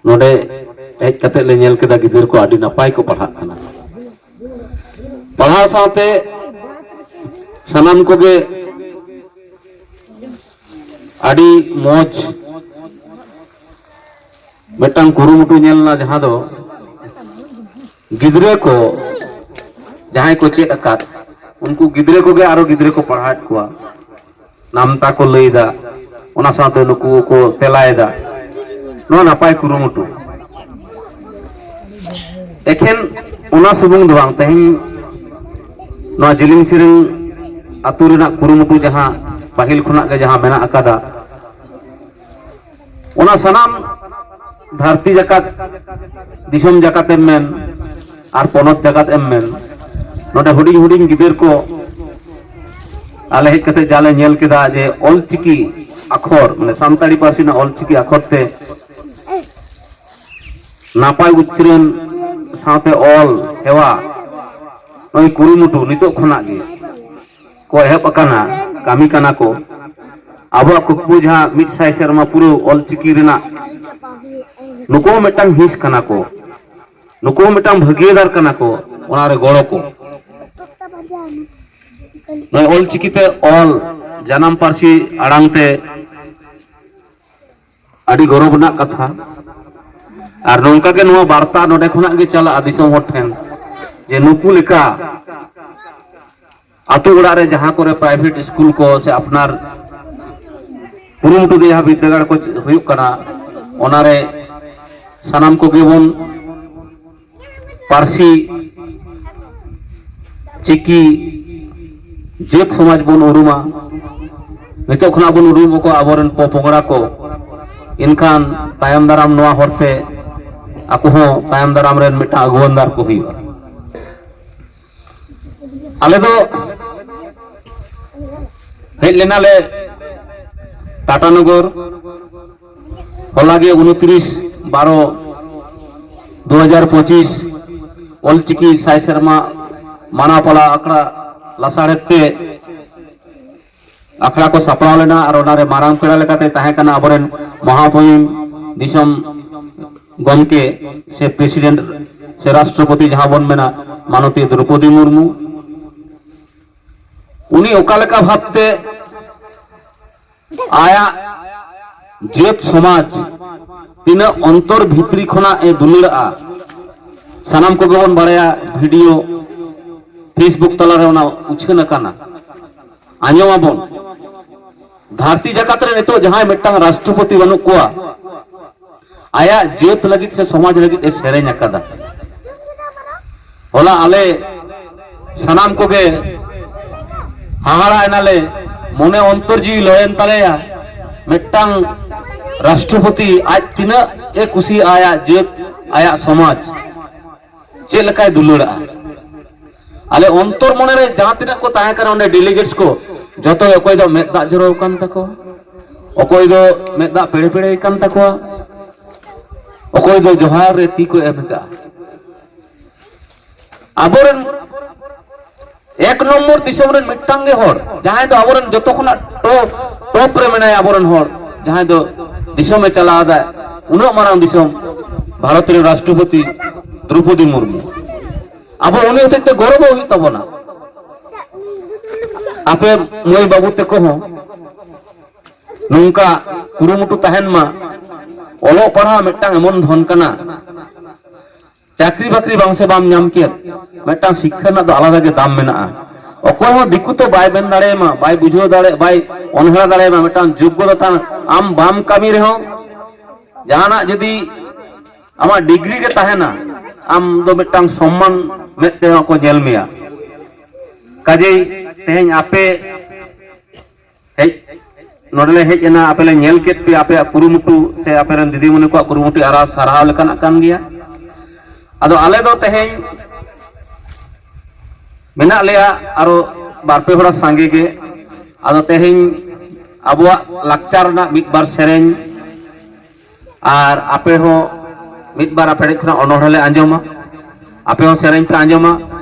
ᱱᱚᱰᱮ ᱦᱮᱡ ᱠᱟᱛᱮ ᱞᱮ ᱧᱮᱞ ᱠᱮᱫᱟ, ᱜᱤᱫᱟᱹᱨ ᱠᱚ ᱟᱹᱰᱤ ᱱᱟᱯᱟᱭ ᱠᱚ ᱯᱟᱲᱦᱟᱜ ᱠᱟᱱᱟ᱾ ᱯᱟᱲᱦᱟᱣ ᱥᱟᱶᱛᱮ ᱥᱟᱱᱟᱢ ᱠᱚᱜᱮ ᱟᱹᱰᱤ ᱢᱚᱡᱽ ᱢᱤᱫᱴᱟᱝ ᱠᱩᱨᱩᱢᱩᱴᱩ ᱧᱮᱞ ᱮᱱᱟ, ᱡᱟᱦᱟᱸ ᱫᱚ ᱜᱤᱫᱽᱨᱟᱹ ᱠᱚ ᱡᱟᱦᱟᱸᱭ ᱠᱚ ᱪᱮᱫ ᱟᱠᱟᱫ, ᱩᱱᱠᱩ ᱜᱤᱫᱽᱨᱟᱹ ᱠᱚᱜᱮ ᱟᱨᱚ ᱜᱤᱫᱽᱨᱟᱹ ᱠᱚ ᱯᱟᱲᱦᱟᱣᱮᱫ ᱠᱚᱣᱟ, ᱱᱟᱢᱛᱟ ᱠᱚ ᱞᱟᱹᱭᱫᱟ, ᱚᱱᱟ ᱥᱟᱶᱛᱮ ᱱᱩᱠᱩ ᱠᱚ ᱛᱮᱞᱟᱭᱮᱫᱟ᱾ ᱱᱚᱣᱟ ᱱᱟᱯᱟᱭ ᱠᱩᱨᱩᱢᱩᱴᱩ᱾ ᱮᱠᱷᱮᱱ ᱚᱱᱟ ᱥᱩᱢᱩᱝ ᱫᱚ ᱵᱟᱝ, ᱛᱮᱦᱮᱧ ᱱᱚᱣᱟ ᱡᱤᱞᱤᱧ ᱥᱮᱨᱮᱧ ᱟᱹᱛᱩ ᱨᱮᱱᱟᱜ ᱠᱩᱨᱩᱢᱩᱴᱩ ᱡᱟᱦᱟᱸ ᱯᱟᱹᱦᱤᱞ ᱠᱷᱚᱱᱟᱜ ᱜᱮ ᱡᱟᱦᱟᱸ ᱢᱮᱱᱟᱜ ᱟᱠᱟᱫᱟ, ᱚᱱᱟ ᱥᱟᱱᱟᱢ ᱫᱷᱟᱹᱨᱛᱤ ᱡᱟᱠᱟᱛ, ᱫᱤᱥᱚᱢ ᱡᱟᱠᱟᱛ ᱮᱢ ᱢᱮᱱ ᱟᱨ ᱯᱚᱱᱚᱛ ᱡᱟᱠᱟᱛ ᱮᱢ ᱢᱮᱱ, ᱱᱚᱰᱮ ᱦᱩᱰᱤᱧ ᱦᱩᱰᱤᱧ ᱜᱤᱫᱟᱹᱨ ᱠᱚ ᱟᱞᱮ ᱦᱮᱡ ᱠᱟᱛᱮ ᱡᱟ ᱞᱮ ᱧᱮᱞ ᱠᱮᱫᱟ ᱡᱮ ᱚᱞᱪᱤᱠᱤ ᱟᱠᱷᱚᱨ, ᱢᱟᱱᱮ ᱥᱟᱱᱛᱟᱲᱤ ᱯᱟᱹᱨᱥᱤ ᱨᱮᱱᱟᱜ ᱚᱞᱪᱤᱠᱤ ᱟᱠᱷᱚᱨ ᱛᱮ ᱱᱟᱯᱟᱭ ᱩᱪᱨᱟᱹᱱ ᱥᱟᱶᱛᱮ ᱚᱞ ᱦᱮᱣᱟ, ᱱᱚᱜᱼᱚᱭ ᱠᱩᱨᱩᱢᱩᱴᱩ ᱱᱤᱛᱚᱜ ᱠᱷᱚᱱᱟᱜ ᱜᱮ ᱠᱚ ᱮᱦᱚᱵ ᱟᱠᱟᱱᱟ, ᱠᱟᱹᱢᱤ ᱠᱟᱱᱟ ᱠᱚ᱾ ᱟᱵᱚᱣᱟᱜ ᱠᱩᱠᱢᱩ ᱡᱟᱦᱟᱸ ᱢᱤᱫ ᱥᱟᱭ ᱥᱮᱨᱢᱟ ᱯᱩᱨᱟᱹᱣ ᱚᱞᱪᱤᱠᱤ ᱨᱮᱱᱟᱜ, ᱱᱩᱠᱩ ᱦᱚᱸ ᱢᱤᱫᱴᱟᱝ ᱦᱤᱸᱥ ᱠᱟᱱᱟ ᱠᱚ, ᱱᱩᱠᱩ ᱦᱚᱸ ᱢᱤᱫᱴᱟᱝ ᱵᱷᱟᱹᱜᱤᱫᱟᱨ ᱠᱟᱱᱟ ᱠᱚ ᱚᱱᱟ ᱨᱮ ᱜᱚᱲᱚ ᱠᱚ᱾ ᱱᱚᱜᱼᱚᱭ ᱚᱞᱪᱤᱠᱤ ᱛᱮ ᱚᱞ, ᱡᱟᱱᱟᱢ ᱯᱟᱹᱨᱥᱤ ᱟᱲᱟᱝ ᱛᱮ ᱟᱹᱰᱤ ᱜᱚᱨᱚᱵᱽ ᱨᱮᱱᱟᱜ ᱠᱟᱛᱷᱟ᱾ ᱟᱨ ᱱᱚᱝᱠᱟ ᱜᱮ ᱱᱚᱣᱟ ᱵᱟᱨᱛᱟ ᱱᱚᱰᱮ ᱠᱷᱚᱱᱟᱜ ᱜᱮ ᱪᱟᱞᱟᱜᱼᱟ ᱫᱤᱥᱚᱢ ᱦᱚᱲ ᱴᱷᱮᱱ, ᱡᱮ ᱱᱩᱠᱩ ᱞᱮᱠᱟ ᱟᱛᱳ ᱚᱲᱟᱜ ᱨᱮ ᱡᱟᱦᱟᱸ ᱠᱚᱨᱮ ᱯᱨᱟᱭᱵᱷᱮᱴ ᱥᱠᱩᱞ ᱠᱚ ᱥᱮ ᱟᱯᱱᱟᱨ ᱠᱩᱨᱩᱢᱩᱴᱩ ᱛᱮ ᱡᱟᱦᱟᱸ ᱵᱤᱨᱫᱟᱹᱜᱟᱲ ᱠᱚ ᱦᱩᱭᱩᱜ ᱠᱟᱱᱟ, ᱚᱱᱟᱨᱮ ᱥᱟᱱᱟᱢ ᱠᱚᱜᱮ ᱵᱚᱱ ᱯᱟᱹᱨᱥᱤ, ᱪᱤᱠᱤ, ᱡᱟᱹᱛ ᱥᱚᱢᱟᱡᱽ ᱵᱚᱱ ᱩᱨᱩᱢᱟ᱾ ᱱᱤᱛᱚᱜ ᱠᱷᱚᱱᱟᱜ ᱵᱚᱱ ᱩᱨᱩᱢ ᱟᱠᱚᱣᱟ ᱟᱵᱚᱨᱮᱱ ᱯᱚᱯᱚᱝᱲᱟ ᱠᱚ, ᱮᱱᱠᱷᱟᱱ ᱛᱟᱭᱚᱢ ᱫᱟᱨᱟᱢ ᱱᱚᱣᱟ ᱦᱚᱨᱛᱮ ᱟᱠᱚ ᱦᱚᱸ ᱛᱟᱭᱚᱢ ᱫᱟᱨᱟᱢ ᱨᱮᱱ ᱢᱤᱫᱴᱟᱝ ᱟᱹᱜᱩᱣᱟᱹᱱᱫᱟᱨ ᱠᱚ ᱦᱩᱭᱩᱜᱼᱟ᱾ ᱟᱞᱮ ᱫᱚ ᱦᱮᱡ ᱞᱮᱱᱟᱞᱮ ᱴᱟᱴᱟᱱᱚᱜᱚᱨ, ᱦᱚᱞᱟ ᱜᱮ ᱩᱱᱛᱨᱤᱥ ᱵᱟᱨᱚ ᱫᱩ ᱦᱟᱡᱟᱨ ᱯᱚᱸᱪᱤᱥ ᱚᱞᱪᱤᱠᱤ ᱥᱟᱭ ᱥᱮᱨᱢᱟ ᱢᱟᱱᱟᱣ ᱯᱟᱲᱟᱣ ᱟᱠᱷᱲᱟ ᱞᱟᱥᱟᱲᱦᱮᱫ ᱛᱮ ᱟᱠᱷᱲᱟ ᱠᱚ ᱥᱟᱯᱲᱟᱣ ᱞᱮᱱᱟ᱾ ᱟᱨ ᱚᱱᱟᱨᱮ ᱢᱟᱨᱟᱝ ᱯᱮᱲᱟ ᱞᱮᱠᱟᱛᱮ ᱛᱟᱦᱮᱸ ᱠᱟᱱᱟ ᱟᱵᱚᱨᱮᱱ ᱢᱚᱦᱟᱢᱚᱦᱤᱢ ᱫᱤᱥᱚᱢ ᱜᱚᱢᱠᱮ ᱥᱮ ᱯᱨᱮᱥᱤᱰᱮᱱᱴ ᱥᱮ ᱨᱟᱥᱴᱨᱚᱯᱚᱛᱤ ᱡᱟᱦᱟᱸ ᱵᱚᱱ ᱢᱮᱱᱟ, ᱢᱟᱱᱚᱛᱤ ᱫᱨᱚᱯᱚᱫᱤ ᱢᱩᱨᱢᱩ᱾ ᱩᱱᱤ ᱚᱠᱟ ᱞᱮᱠᱟ ᱵᱷᱟᱵᱽᱛᱮ ᱟᱭᱟᱜ ᱡᱟᱹᱛ ᱥᱚᱢᱟᱡᱽ ᱛᱤᱱᱟᱹᱜ ᱚᱱᱛᱚᱨ ᱵᱷᱤᱛᱨᱤ ᱠᱷᱚᱱᱟᱜ ᱮ ᱫᱩᱞᱟᱹᱲᱟᱜᱼᱟ, ᱥᱟᱱᱟᱢ ᱠᱚᱜᱮ ᱵᱚᱱ ᱵᱟᱲᱟᱭᱟ᱾ ᱵᱷᱤᱰᱤᱭᱳ ᱯᱷᱮᱥᱵᱩᱠ ᱛᱟᱞᱟᱨᱮ ᱚᱱᱟ ᱩᱪᱷᱟᱹᱱ ᱟᱠᱟᱱᱟ, ᱟᱸᱡᱚᱢ ᱟᱵᱚᱱ᱾ ᱫᱷᱟᱹᱨᱛᱤ ᱡᱟᱠᱟᱛ ᱨᱮ ᱱᱤᱛᱚᱜ ᱡᱟᱦᱟᱸᱭ ᱢᱤᱫᱴᱟᱝ ᱨᱟᱥᱴᱨᱚᱯᱚᱛᱤ ᱵᱟᱹᱱᱩᱜ ᱠᱚᱣᱟ, ᱟᱭᱟᱜ ᱡᱟᱹᱛ ᱞᱟᱹᱜᱤᱫ ᱥᱮ ᱥᱚᱢᱟᱡᱽ ᱞᱟᱹᱜᱤᱫ ᱮ ᱥᱮᱨᱮᱧ ᱟᱠᱟᱫᱟ᱾ ᱦᱚᱞᱟ ᱟᱞᱮ ᱥᱟᱱᱟᱢ ᱠᱚᱜᱮ ᱦᱟᱦᱟᱲᱟ ᱮᱱᱟᱞᱮ, ᱢᱚᱱᱮ ᱚᱱᱛᱚᱨ ᱡᱤᱣᱤ ᱞᱚᱭᱮᱱ ᱛᱟᱞᱮᱭᱟ᱾ ᱢᱤᱫᱴᱟᱝ ᱨᱟᱥᱴᱨᱚᱯᱚᱛᱤ ᱟᱡ ᱛᱤᱱᱟᱹᱜ ᱮ ᱠᱩᱥᱤᱭᱟᱜᱼᱟ ᱟᱭᱟᱜ ᱡᱟᱹᱛ, ᱟᱭᱟᱜ ᱥᱚᱢᱟᱡᱽ, ᱪᱮᱫ ᱞᱮᱠᱟᱭ ᱫᱩᱞᱟᱹᱲᱟᱜᱼᱟ᱾ ᱟᱞᱮ ᱚᱱᱛᱚᱨ ᱢᱚᱱᱮᱨᱮ ᱡᱟᱦᱟᱸ ᱛᱤᱱᱟᱹᱜ ᱠᱚ ᱛᱟᱦᱮᱸ ᱠᱟᱱᱟ ᱚᱸᱰᱮ ᱰᱮᱞᱤᱜᱮᱴᱥ ᱠᱚ, ᱡᱚᱛᱚ ᱜᱮ, ᱚᱠᱚᱭ ᱫᱚ ᱢᱮᱫ ᱫᱟᱜ ᱡᱚᱨᱚ ᱟᱠᱟᱱ ᱛᱟᱠᱚᱣᱟ, ᱚᱠᱚᱭ ᱫᱚ ᱢᱮᱫ ᱫᱟᱜ ᱯᱮᱲᱮ ᱯᱮᱲᱮ ᱟᱠᱟᱱ ᱛᱟᱠᱚᱣᱟ, ᱚᱠᱚᱭ ᱫᱚ ᱡᱚᱦᱟᱨ ᱨᱮ ᱛᱤ ᱠᱚ ᱮᱢ ᱟᱠᱟᱫᱼᱟ᱾ ᱟᱵᱚᱨᱮᱱ ᱮᱠ ᱱᱚᱢᱵᱚᱨ ᱫᱤᱥᱚᱢ ᱨᱮᱱ ᱢᱤᱫᱴᱟᱝ ᱜᱮ ᱦᱚᱲ, ᱡᱟᱦᱟᱸᱭ ᱫᱚ ᱟᱵᱚᱨᱮᱱ ᱡᱚᱛᱚ ᱠᱷᱚᱱᱟᱜ ᱴᱚᱯ, ᱴᱚᱯ ᱨᱮ ᱢᱮᱱᱟᱭᱟ ᱟᱵᱚᱨᱮᱱ ᱦᱚᱲ, ᱡᱟᱦᱟᱸᱭ ᱫᱚ ᱫᱤᱥᱚᱢᱮ ᱪᱟᱞᱟᱣ ᱮᱫᱟ, ᱩᱱᱟᱹᱜ ᱢᱟᱨᱟᱝ ᱫᱤᱥᱚᱢ, ᱵᱷᱟᱨᱚᱛ ᱨᱮᱱ ᱨᱟᱥᱴᱨᱚᱯᱚᱛᱤ ᱫᱨᱚᱯᱚᱫᱤ ᱢᱩᱨᱢᱩ᱾ ᱟᱵᱚ ᱩᱱᱤ ᱦᱚᱛᱮᱡ ᱛᱮ ᱜᱚᱨᱚᱵᱚᱜ ᱦᱩᱭᱩᱜ ᱛᱟᱵᱚᱱᱟ᱾ ᱟᱯᱮ ᱢᱟᱹᱭ ᱵᱟᱹᱵᱩ ᱛᱟᱠᱚ ᱦᱚᱸ ᱱᱚᱝᱠᱟ ᱠᱩᱨᱩᱢᱩᱴᱩ ᱛᱟᱦᱮᱱ ᱢᱟ, ᱚᱞᱚᱜ ᱯᱟᱲᱦᱟᱣ ᱢᱤᱫᱴᱟᱝ ᱮᱢᱚᱱ ᱫᱷᱚᱱ ᱠᱟᱱᱟ, ᱪᱟᱹᱠᱨᱤ ᱵᱟᱹᱠᱨᱤ ᱵᱟᱝ ᱥᱮ ᱵᱟᱢ ᱧᱟᱢ ᱠᱮᱫ, ᱢᱤᱫᱴᱟᱝ ᱥᱤᱠᱠᱷᱟ ᱨᱮᱱᱟᱜ ᱫᱚ ᱟᱞᱟᱫᱟ ᱜᱮ ᱫᱟᱢ ᱢᱮᱱᱟᱜᱼᱟ᱾ ᱚᱠᱚᱭ ᱦᱚᱸ ᱫᱤᱠᱩ ᱛᱚ ᱵᱟᱭ ᱢᱮᱱ ᱫᱟᱲᱮᱭᱟᱢᱟ, ᱵᱟᱭ ᱵᱩᱡᱷᱟᱹᱣ ᱫᱟᱲᱮᱭᱟᱜ, ᱵᱟᱭ ᱚᱱᱦᱮᱲᱟ ᱫᱟᱲᱮᱭᱟᱢᱟ᱾ ᱢᱤᱫᱴᱟᱝ ᱡᱳᱜᱽᱜᱚᱛᱟ ᱛᱟᱦᱮᱱ, ᱟᱢ ᱵᱟᱢ ᱠᱟᱹᱢᱤ ᱨᱮᱦᱚᱸ, ᱡᱟᱦᱟᱱᱟᱜ ᱡᱩᱫᱤ ᱟᱢᱟᱜ ᱰᱤᱜᱽᱨᱤ ᱜᱮ ᱛᱟᱦᱮᱱᱟ, ᱟᱢ ᱫᱚ ᱢᱤᱫᱴᱟᱝ ᱥᱚᱢᱢᱟᱱ ᱢᱮᱫ ᱛᱮᱦᱚᱸ ᱠᱚ ᱧᱮᱞ ᱢᱮᱭᱟ᱾ ᱠᱟᱡᱮᱭ ᱛᱮᱦᱮᱧ ᱟᱯᱮ ᱦᱮᱡ, ᱱᱚᱰᱮ ᱞᱮ ᱦᱮᱡ ᱮᱱᱟ, ᱟᱯᱮ ᱞᱮ ᱧᱮᱞ ᱠᱮᱫ ᱯᱮᱭᱟ, ᱟᱯᱮᱭᱟᱜ ᱠᱩᱨᱩᱢᱩᱴᱩ ᱥᱮ ᱟᱯᱮ ᱨᱮᱱ ᱫᱤᱫᱤᱢᱩᱱᱤ ᱠᱚᱣᱟᱜ ᱠᱩᱨᱩᱢᱩᱴᱩ ᱟᱨ ᱥᱟᱨᱦᱟᱣ ᱞᱮᱠᱟᱱᱟᱜ ᱠᱟᱱ ᱜᱮᱭᱟ᱾ ᱟᱫᱚ ᱟᱞᱮ ᱫᱚ ᱛᱮᱦᱮᱧ ᱢᱮᱱᱟᱜ ᱞᱮᱭᱟ ᱟᱨᱚ ᱵᱟᱨ ᱯᱮ ᱦᱚᱲ ᱥᱟᱸᱜᱮ ᱜᱮ᱾ ᱟᱫᱚ ᱛᱮᱦᱮᱧ ᱟᱵᱚᱣᱟᱜ ᱞᱟᱠᱪᱟᱨ ᱨᱮᱱᱟᱜ ᱢᱤᱫ ᱵᱟᱨ ᱥᱮᱨᱮᱧ, ᱟᱨ ᱟᱯᱮ ᱦᱚᱸ ᱢᱤᱫ ᱵᱟᱨ ᱟᱯᱮ ᱴᱷᱮᱡ ᱠᱷᱚᱱᱟᱜ ᱚᱱᱚᱬᱦᱮ ᱞᱮ ᱟᱸᱡᱚᱢᱟ, ᱟᱯᱮ ᱦᱚᱸ ᱥᱮᱨᱮᱧ ᱯᱮ ᱟᱸᱡᱚᱢᱟ᱾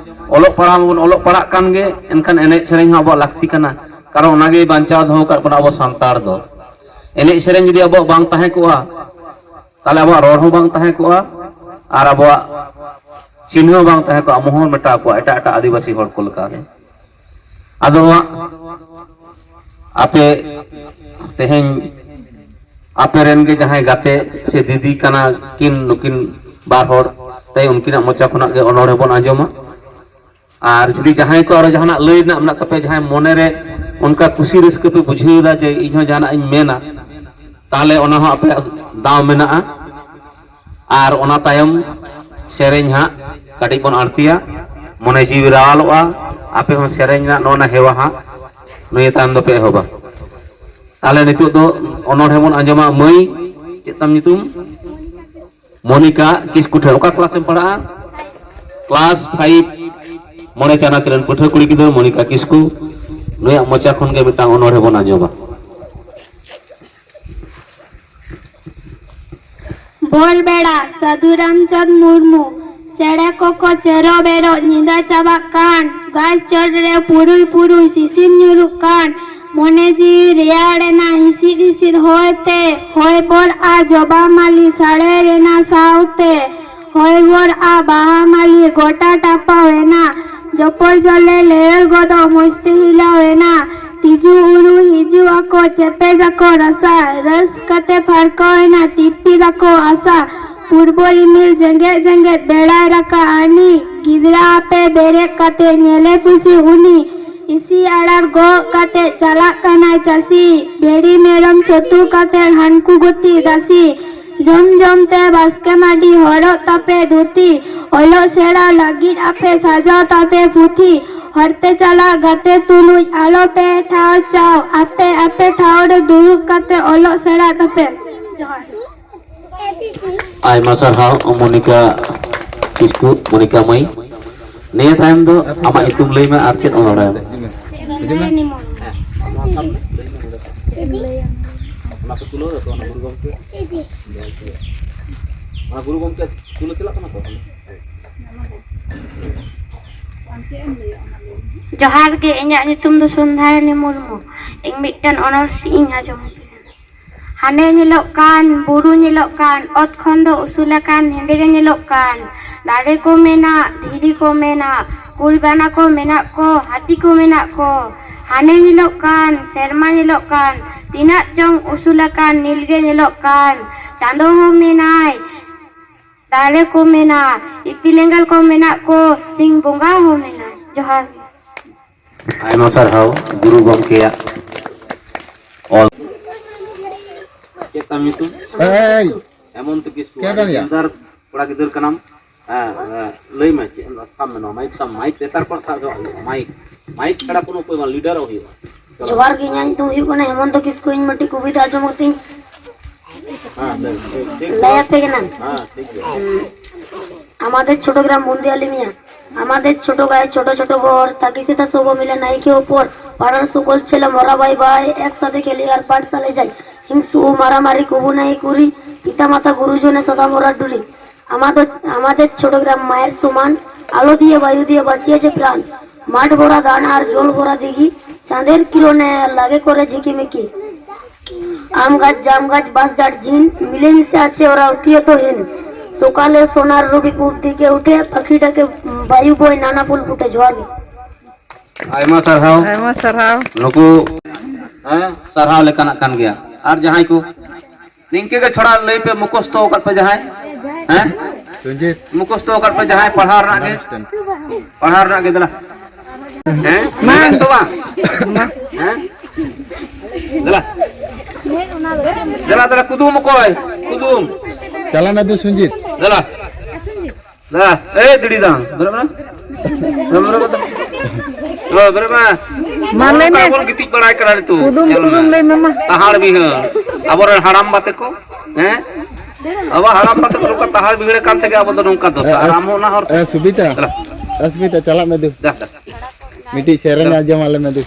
ᱚᱞᱚᱜ ᱯᱟᱲᱦᱟᱣ ᱢᱟᱵᱚᱱ ᱚᱞᱚᱜ ᱯᱟᱲᱦᱟᱜ ᱠᱟᱱ ᱜᱮ, ᱮᱱᱠᱷᱟᱱ ᱮᱱᱮᱡ ᱥᱮᱨᱮᱧ ᱦᱚᱸ ᱟᱵᱚᱣᱟᱜ ᱞᱟᱹᱠᱛᱤ ᱠᱟᱱᱟ, ᱠᱟᱨᱚᱱ ᱚᱱᱟᱜᱮ ᱵᱟᱧᱪᱟᱣ ᱫᱚᱦᱚ ᱟᱠᱟᱫ ᱵᱚᱱᱟ ᱟᱵᱚ ᱥᱟᱱᱛᱟᱲ ᱫᱚ᱾ ᱮᱱᱮᱡ ᱥᱮᱨᱮᱧ ᱡᱩᱫᱤ ᱟᱵᱚᱣᱟᱜ ᱵᱟᱝ ᱛᱟᱦᱮᱸ ᱠᱚᱜᱼᱟ, ᱛᱟᱦᱞᱮ ᱟᱵᱚᱣᱟᱜ ᱨᱚᱲ ᱦᱚᱸ ᱵᱟᱝ ᱛᱟᱦᱮᱸ ᱠᱚᱜᱼᱟ, ᱟᱨ ᱟᱵᱚᱣᱟᱜ ᱪᱤᱱᱦᱟᱹ ᱦᱚᱸ ᱵᱟᱝ ᱛᱟᱦᱮᱸ ᱠᱚᱜᱼᱟ, ᱢᱚᱦᱚᱨ ᱢᱮᱴᱟᱣ ᱠᱚᱜᱼᱟ ᱮᱴᱟᱜ ᱮᱴᱟᱜ ᱟᱹᱫᱤᱵᱟᱹᱥᱤ ᱦᱚᱲ ᱠᱚ ᱞᱮᱠᱟᱜᱮ᱾ ᱟᱫᱚ ᱦᱟᱸᱜ ᱟᱯᱮ ᱛᱮᱦᱮᱧ ᱟᱯᱮ ᱨᱮᱱ ᱜᱮ ᱡᱟᱦᱟᱸᱭ ᱜᱟᱛᱮ ᱥᱮ ᱫᱤᱫᱤ ᱠᱟᱱᱟ ᱠᱤᱱ, ᱱᱩᱠᱤᱱ ᱵᱟᱨ ᱦᱚᱲ, ᱛᱮ ᱩᱱᱠᱤᱱᱟᱜ ᱢᱚᱪᱟ ᱠᱷᱚᱱᱟᱜ ᱜᱮ ᱚᱱᱚᱬᱦᱮ ᱵᱚᱱ ᱟᱸᱡᱚᱢᱟ᱾ ᱟᱨ ᱡᱩᱫᱤ ᱡᱟᱦᱟᱸᱭ ᱠᱚ ᱟᱨᱚ ᱡᱟᱦᱟᱱᱟᱜ ᱞᱟᱹᱭ ᱨᱮᱱᱟᱜ ᱢᱮᱱᱟᱜ ᱛᱟᱯᱮᱭᱟ, ᱡᱟᱦᱟᱸᱭ ᱢᱚᱱᱮᱨᱮ ᱚᱱᱠᱟ ᱠᱩᱥᱤ ᱨᱟᱹᱥᱠᱟᱹ ᱯᱮ ᱵᱩᱡᱷᱟᱹᱣ ᱮᱫᱟ ᱡᱮ ᱤᱧᱦᱚᱸ ᱡᱟᱦᱟᱱᱟᱜ ᱤᱧ ᱢᱮᱱᱟ, ᱛᱟᱦᱚᱞᱮ ᱚᱱᱟ ᱦᱚᱸ ᱟᱯᱮᱭᱟᱜ ᱫᱟᱣ ᱢᱮᱱᱟᱜᱼᱟ᱾ ᱟᱨ ᱚᱱᱟ ᱛᱟᱭᱚᱢ ᱥᱮᱨᱮᱧ ᱦᱟᱸᱜ ᱠᱟᱹᱴᱤᱡ ᱵᱚᱱ ᱟᱬᱛᱤᱭᱟ, ᱢᱚᱱᱮ ᱡᱤᱣᱤ ᱨᱟᱣᱟᱞᱚᱜᱼᱟ᱾ ᱟᱯᱮ ᱦᱚᱸ ᱥᱮᱨᱮᱧ ᱨᱮᱱᱟᱜ ᱱᱚᱜᱼᱚ ᱱᱟ ᱦᱮᱣᱟ ᱦᱟᱸᱜ ᱱᱤᱭᱟᱹ ᱛᱟᱭᱚᱢ ᱫᱚᱯᱮ ᱮᱦᱚᱵᱟ᱾ ᱛᱟᱦᱚᱞᱮ ᱱᱤᱛᱚᱜ ᱫᱚ ᱚᱱᱚᱬᱦᱮ ᱵᱚᱱ ᱟᱸᱡᱚᱢᱟ᱾ ᱢᱟᱹᱭ, ᱪᱮᱫ ᱛᱟᱢ ᱧᱩᱛᱩᱢ? ᱢᱚᱱᱤᱠᱟ ᱠᱤᱥᱠᱩ ᱴᱷᱮᱱ᱾ ᱚᱠᱟ ᱠᱞᱟᱥ ᱮᱢ ᱯᱟᱲᱦᱟᱜᱼᱟ? ᱠᱞᱟᱥ ᱯᱷᱟᱭᱤᱵᱷ, ᱢᱚᱬᱮ ᱪᱟᱱᱟᱪ ᱨᱮᱱ ᱯᱟᱹᱴᱷᱩᱣᱟᱹ ᱠᱩᱲᱤ ᱜᱤᱫᱽᱨᱟᱹ ᱢᱚᱱᱤᱠᱟ ᱠᱤᱥᱠᱩ᱾ ᱱᱩᱭᱟᱜ ᱢᱚᱪᱟ ᱠᱷᱚᱱ ᱜᱮ ᱢᱤᱫᱴᱟᱝ ᱚᱱᱚᱬᱦᱮ ᱵᱚᱱ ᱟᱸᱡᱚᱢᱟ᱾ ᱵᱷᱳᱨ ᱵᱮᱲᱟ, ᱥᱟᱹᱫᱷᱩ ᱨᱟᱢᱪᱟᱸᱫᱽ ᱢᱩᱨᱢᱩ᱾ ᱪᱮᱬᱮ ᱠᱚᱠᱚ ᱪᱮᱨᱚ ᱵᱮᱨᱚᱜ, ᱧᱤᱫᱟᱹ ᱪᱟᱵᱟᱜ ᱠᱟᱱ᱾ ᱜᱷᱟᱥ ᱪᱚᱴ ᱨᱮ ᱯᱩᱨᱩᱭ ᱯᱩᱨᱩᱭ ᱥᱤᱥᱤᱨ ᱧᱩᱨᱩᱜ ᱠᱟᱱ᱾ ᱢᱚᱱᱮ ᱡᱤᱣᱤ ᱨᱮᱭᱟᱲ ᱮᱱᱟ ᱦᱤᱥᱤᱫ ᱦᱤᱥᱤᱫ ᱦᱚᱭ ᱛᱮ᱾ ᱦᱚᱭ ᱵᱚᱨ ᱟ ᱡᱚᱵᱟ ᱢᱟᱹᱞᱤ ᱥᱟᱰᱮ ᱨᱮᱱᱟ ᱥᱟᱶᱛᱮ᱾ ᱦᱚᱭ ᱵᱚᱨ ᱟ ᱵᱟᱦᱟ ᱢᱟᱹᱞᱤ ᱜᱚᱴᱟ ᱴᱟᱯᱟᱣ ᱮᱱᱟ᱾ ᱡᱚᱯᱚᱞ ᱡᱚᱞᱮ ᱞᱮᱣᱮᱨ ᱜᱚᱫᱚᱜ ᱢᱚᱡᱽ ᱛᱮ ᱦᱤᱞᱟᱹᱣ ᱮᱱᱟ᱾ ᱛᱤᱡᱩ ᱩᱨᱩ ᱦᱤᱡᱩᱜ ᱟᱠᱚ, ᱪᱮᱯᱮᱡ ᱟᱠᱚ ᱨᱟᱥᱟ᱾ ᱨᱟᱹᱥ ᱠᱟᱛᱮ ᱯᱷᱟᱨᱠᱟᱣ ᱮᱱᱟ, ᱛᱤᱯᱤᱫ ᱟᱠᱚ ᱟᱥᱟ᱾ ᱯᱩᱨᱵᱚ ᱨᱤᱢᱤᱞ ᱡᱮᱜᱮᱫ ᱡᱮᱜᱮᱫ ᱵᱮᱲᱟᱭ ᱨᱟᱠᱟᱵ ᱟᱹᱱᱤ᱾ ᱜᱤᱫᱽᱨᱟᱹ ᱟᱯᱮ ᱵᱮᱨᱮᱫ ᱠᱟᱛᱮ ᱧᱮᱞᱮ ᱠᱩᱥᱤ ᱩᱱᱤ᱾ ᱤᱥᱤ ᱟᱲᱟᱨ ᱜᱚᱜ ᱠᱟᱛᱮ ᱪᱟᱞᱟᱜ ᱠᱟᱱᱟᱭ ᱪᱟᱹᱥᱤ᱾ ᱵᱷᱮᱲᱤ ᱢᱮᱨᱚᱢ ᱥᱚᱛᱩ ᱠᱟᱛᱮ ᱦᱟᱱᱠᱩ ᱜᱩᱛᱤ ᱫᱟᱥᱤ᱾ ᱡᱚᱢ ᱡᱚᱢ ᱛᱮ ᱵᱟᱥᱠᱮ ᱢᱟᱹᱰᱤ ᱦᱚᱨᱚᱜ ᱛᱟᱯᱮ ᱫᱷᱩᱛᱤ᱾ ᱚᱞᱚᱜ ᱥᱮᱬᱟ ᱞᱟᱹᱜᱤᱫ ᱟᱯᱮ ᱥᱟᱡᱟᱣ ᱛᱟᱯᱮ ᱯᱩᱛᱷᱤ᱾ ᱦᱚᱨᱛᱮ ᱪᱟᱞᱟᱜ ᱜᱟᱛᱮ ᱛᱩᱞᱩᱡ ᱟᱞᱚ ᱯᱮ ᱴᱷᱟᱶ ᱪᱟᱣ᱾ ᱟᱯᱮ ᱟᱯᱮ ᱴᱷᱟᱶ ᱨᱮ ᱫᱩᱲᱩᱵ ᱠᱟᱛᱮ ᱚᱞᱚᱜ ᱥᱮᱬᱟ ᱛᱟᱯᱮ᱾ ᱡᱚᱦᱟᱨ᱾ ᱟᱭᱢᱟ ᱥᱟᱨᱦᱟᱣ ᱢᱚᱱᱤᱠᱟ ᱠᱤᱥᱠᱩ, ᱢᱚᱱᱤᱠᱟ ᱢᱟᱹᱭ᱾ ᱱᱤᱭᱟᱹ ᱛᱟᱭᱚᱢ ᱫᱚ ᱟᱢᱟᱜ ᱧᱩᱛᱩᱢ ᱞᱟᱹᱭ ᱢᱮ ᱟᱨ ᱪᱮᱫ ᱚᱱᱚᱬᱦᱮ᱾ ᱚᱱᱟ ᱠᱚ ᱛᱩᱞᱟᱹᱣ ᱫᱟᱛᱚ, ᱚᱱᱟ ᱜᱩᱨᱩ ᱜᱚᱢᱠᱮ᱾ ᱚᱱᱟ ᱜᱩᱨᱩ ᱜᱚᱢᱠᱮ ᱛᱩᱞᱟᱹᱣ ᱪᱟᱞᱟᱜ ᱠᱟᱱᱟ ᱛᱚ? ᱡᱚᱦᱟᱨ ᱜᱮ, ᱤᱧᱟᱹᱜ ᱧᱩᱛᱩᱢ ᱫᱚ ᱥᱩᱱᱫᱷᱟᱨᱟᱱᱤ ᱢᱩᱨᱢᱩ᱾ ᱤᱧ ᱢᱤᱫᱴᱮᱱ ᱚᱱᱚᱬᱦᱮ ᱤᱧ ᱟᱸᱡᱚᱢ᱾ ᱦᱟᱱᱮ ᱧᱮᱞᱚᱜ ᱠᱟᱱ ᱵᱩᱨᱩ ᱧᱮᱞᱚᱜ ᱠᱟᱱ, ᱚᱛ ᱠᱷᱚᱱ ᱫᱚ ᱩᱥᱩᱞ ᱟᱠᱟᱱ ᱦᱮᱸᱫᱮ ᱜᱮ ᱧᱮᱞᱚᱜ ᱠᱟᱱ᱾ ᱫᱟᱨᱮ ᱠᱚ ᱢᱮᱱᱟᱜ, ᱫᱷᱤᱨᱤ ᱠᱚ ᱢᱮᱱᱟᱜ, ᱠᱩᱞ ᱵᱟᱱᱟ ᱠᱚ ᱢᱮᱱᱟᱜ ᱠᱚ, ᱦᱟᱹᱛᱤ ᱠᱚ ᱢᱮᱱᱟᱜ ᱠᱚ᱾ ᱦᱟᱱᱮ ᱧᱮᱞᱚᱜ ᱠᱟᱱ ᱥᱮᱨᱢᱟ ᱧᱮᱞᱚᱜ ᱠᱟᱱ, ᱛᱤᱱᱟᱹᱜ ᱪᱚᱝ ᱩᱥᱩᱞ ᱟᱠᱟᱱ ᱱᱤᱞ ᱜᱮ ᱧᱮᱞᱚᱜ ᱠᱟᱱ᱾ ᱪᱟᱸᱫᱚ ᱦᱚᱸ ᱢᱮᱱᱟᱭ, ᱫᱟᱨᱮ ᱠᱚ ᱢᱮᱱᱟᱜ, ᱤᱯᱤᱞ ᱮᱸᱜᱮᱞ ᱠᱚ ᱢᱮᱱᱟᱜ ᱠᱚ, ᱥᱤᱧ ᱵᱚᱸᱜᱟ ᱦᱚᱸ ᱢᱮᱱᱟᱭ᱾ ᱡᱚᱦᱟᱨ ᱜᱮ᱾ ᱟᱭᱢᱟ ᱥᱟᱨᱦᱟᱣ ᱜᱩᱨᱩ ᱜᱚᱢᱠᱮᱭᱟᱜ ᱚᱞ᱾ ᱪᱮᱫ ᱛᱟᱢ ᱧᱩᱛᱩᱢ? ᱮᱭ! ᱦᱮᱢᱚᱱᱛᱚ ᱠᱤᱥᱠᱩ᱾ ᱪᱮᱫ ᱛᱟᱢ ᱭᱟ? ᱫᱤᱞᱫᱟᱨ ᱠᱚᱲᱟ ᱜᱤᱫᱟᱹᱨ ᱠᱟᱱᱟᱢ᱾ ᱦᱮᱸ, ᱦᱮᱸ, ᱞᱟᱹᱭ ᱢᱮ, ᱪᱮᱫ ᱮᱢ ᱥᱟᱵ ᱢᱮ? ᱱᱚᱣᱟ ᱢᱟᱭᱤᱠ ᱥᱟᱵ, ᱢᱟᱭᱤᱠ ᱱᱮᱛᱟᱨ ᱠᱷᱚᱱ ᱥᱟᱵ ᱫᱚᱦᱚ ᱦᱩᱭᱩᱜᱼᱟ᱾ ᱢᱟᱭᱤᱠ, ᱢᱟᱭᱤᱠ ᱪᱷᱟᱲᱟ ᱠᱳᱱᱳ ᱩᱯᱟᱹᱭ ᱵᱟᱝ, ᱞᱤᱰᱟᱨᱚᱜ ᱦᱩᱭᱩᱜᱼᱟ᱾ ᱪᱚᱞᱚ᱾ ᱡᱚᱦᱟᱨ ᱜᱮ, ᱤᱧᱟᱹᱜ ᱧᱩᱛᱩᱢ ᱦᱩᱭᱩᱜ ᱠᱟᱱᱟ ᱦᱮᱢᱚᱱᱛᱚ ᱠᱤᱥᱠᱩ, ᱤᱧ ᱢᱤᱫᱴᱤᱡ ᱠᱚᱵᱤᱛᱟ ᱟᱸᱡᱚᱢ ᱠᱟᱹᱛᱤᱧ᱾ ᱦᱮᱸ, ᱞᱟᱹᱭ, ᱴᱷᱤᱠ, ᱴᱷᱤᱠ᱾ ᱞᱟᱹᱭ ᱟᱯᱮ ᱠᱟᱱᱟ᱾ ᱦᱮᱸ, ᱴᱷᱤᱠ ᱜᱮᱭᱟ᱾ হুম। আমাদের চট্টগ্রাম বন্দিয়ালি মিয়া, আমাদের ছোট গায়ে ছোট ছোট ঘর, থাকি সেটা সব মিলে নাইকে ওপর, পাড়ার সকল ছেলে মরা বাই বাই, একসাথে খেলি আর পাঠশালায় যাই। হিংসু মারামারি কবু নাই করি, পিতা মাতা গুরুজনে সদা মরা ডুরি। আমাদের আমাদের ছোট গ্রাম মায়ের সমান, আলো দিয়ে বায়ু দিয়ে বাঁচিয়েছে প্রাণ। মাঠ ভরা ধান আর জল ভরা দিঘি, চাঁদের কিরণে লাগে করে ঝিকিমিকি। আম গাছ, জাম গাছ, বাঁশ ঝাড়, ঝিম, মিলেমিশে আছে ওরা অতিহতহীন। সকালে সোনার রবি পূব দিকে উঠে, পাখি ডাকে, উম, বায়ু বয় নানা ফুল ফুটে। জোহার ᱜᱮ᱾ ᱟᱭᱢᱟ ᱥᱟᱨᱦᱟᱣ᱾ ᱟᱭᱢᱟ ᱥᱟᱨᱦᱟᱣ᱾ ᱱᱩᱠᱩ, ᱦᱮᱸ, ᱥᱟᱨᱦᱟᱣ ᱞᱮᱠᱟᱱᱟᱜ ᱠᱟᱱ ᱜᱮᱭᱟ᱾ ᱟᱨ ᱡᱟᱦᱟᱸᱭ ᱠᱚ ᱱᱤᱝᱠᱟᱹ ᱜᱮ ᱪᱷᱚᱲᱟ ᱞᱟᱹᱭ ᱯᱮ, ᱢᱩᱠᱷᱚᱥᱛᱚ ᱟᱠᱟᱫ ᱯᱮ ᱡᱟᱦᱟᱸᱭ, ᱦᱮᱸ? ᱥᱩᱡᱤᱛ᱾ ᱢᱩᱠᱷᱚᱥᱛᱚ ᱟᱠᱟᱫ ᱯᱮ ᱡᱟᱦᱟᱸᱭ ᱯᱟᱲᱦᱟᱣ ᱨᱮᱱᱟᱜ ᱜᱮ, ᱯᱟᱲᱦᱟᱣ ᱨᱮᱱᱟᱜ ᱜᱮ, ᱫᱮᱞᱟ᱾ ᱦᱮᱸ? ᱢᱟ᱾ ᱢᱮᱱ ᱛᱚ ᱵᱟᱝ? ᱦᱮᱸ? ᱫᱮᱞᱟ᱾ ᱫᱮᱞᱟ, ᱫᱮᱞᱟ, ᱠᱩᱫᱩᱢ ᱚᱠᱚᱭ? ᱠᱩᱫᱩᱢ᱾ ᱪᱟᱞᱟᱜ ᱢᱮ ᱫᱩ ᱥᱩᱡᱤᱛ᱾ ᱫᱮᱞᱟ᱾ ᱫᱮᱞᱟ᱾ ᱮᱭ ᱫᱤᱲᱤ ᱫᱟᱝ᱾ ᱫᱮᱞᱟ, ᱫᱮᱞᱟ᱾ ᱫᱮᱞᱟ, ᱫᱮᱞᱟ, ᱫᱮᱞᱟ᱾ ᱫᱮᱞᱟ, ᱫᱮᱞᱟ, ᱫᱮᱞᱟ᱾ ᱢᱟ ᱞᱟᱹᱭ ᱢᱮ᱾ ᱵᱚᱱ ᱜᱤᱛᱤᱡ ᱵᱟᱲᱟᱭ ᱠᱟᱱᱟ ᱱᱤᱛᱚᱜ᱾ ᱠᱩᱫᱩᱢ, ᱧᱮᱞ ᱠᱩᱫᱩᱢ ᱢᱮ᱾ ᱞᱟᱹᱭ ᱢᱮ ᱢᱟ᱾ ᱛᱟᱦᱟᱲ ᱵᱤᱦᱟᱹ᱾ ᱟᱵᱚᱨᱮᱱ ᱦᱟᱲᱟᱢ ᱵᱟ ᱛᱟᱠᱚ, ᱦᱮᱸ? ᱟᱵᱚ ᱦᱟᱲᱟᱢ ᱵᱟ ᱛᱟᱠᱚ ᱱᱚᱝᱠᱟ ᱛᱟᱦᱟᱲ ᱵᱤᱦᱟᱹᱲ ᱠᱟᱱ ᱛᱮᱜᱮ ᱟᱵᱚ ᱫᱚ ᱱᱚᱝᱠᱟ ᱫᱚᱥᱟ᱾ ᱟᱨ ᱟᱢ ᱦᱚᱸ ᱚᱱᱟ ᱦᱚᱨ ᱮ, ᱥᱩᱵᱤᱛᱟ᱾ ᱫᱮᱞᱟ᱾ ᱮ, ᱥᱩᱵᱤᱛᱟ, ᱪᱟᱞᱟᱜ ᱢᱮ ᱫᱩ᱾ ᱫᱮᱞᱟ, ᱫᱮᱞᱟ᱾ ᱢᱤᱫᱴᱤᱡ ᱥᱮᱨᱮᱧ ᱟᱸᱡᱚᱢ ᱟᱞᱮ ᱢᱮ ᱫᱩ᱾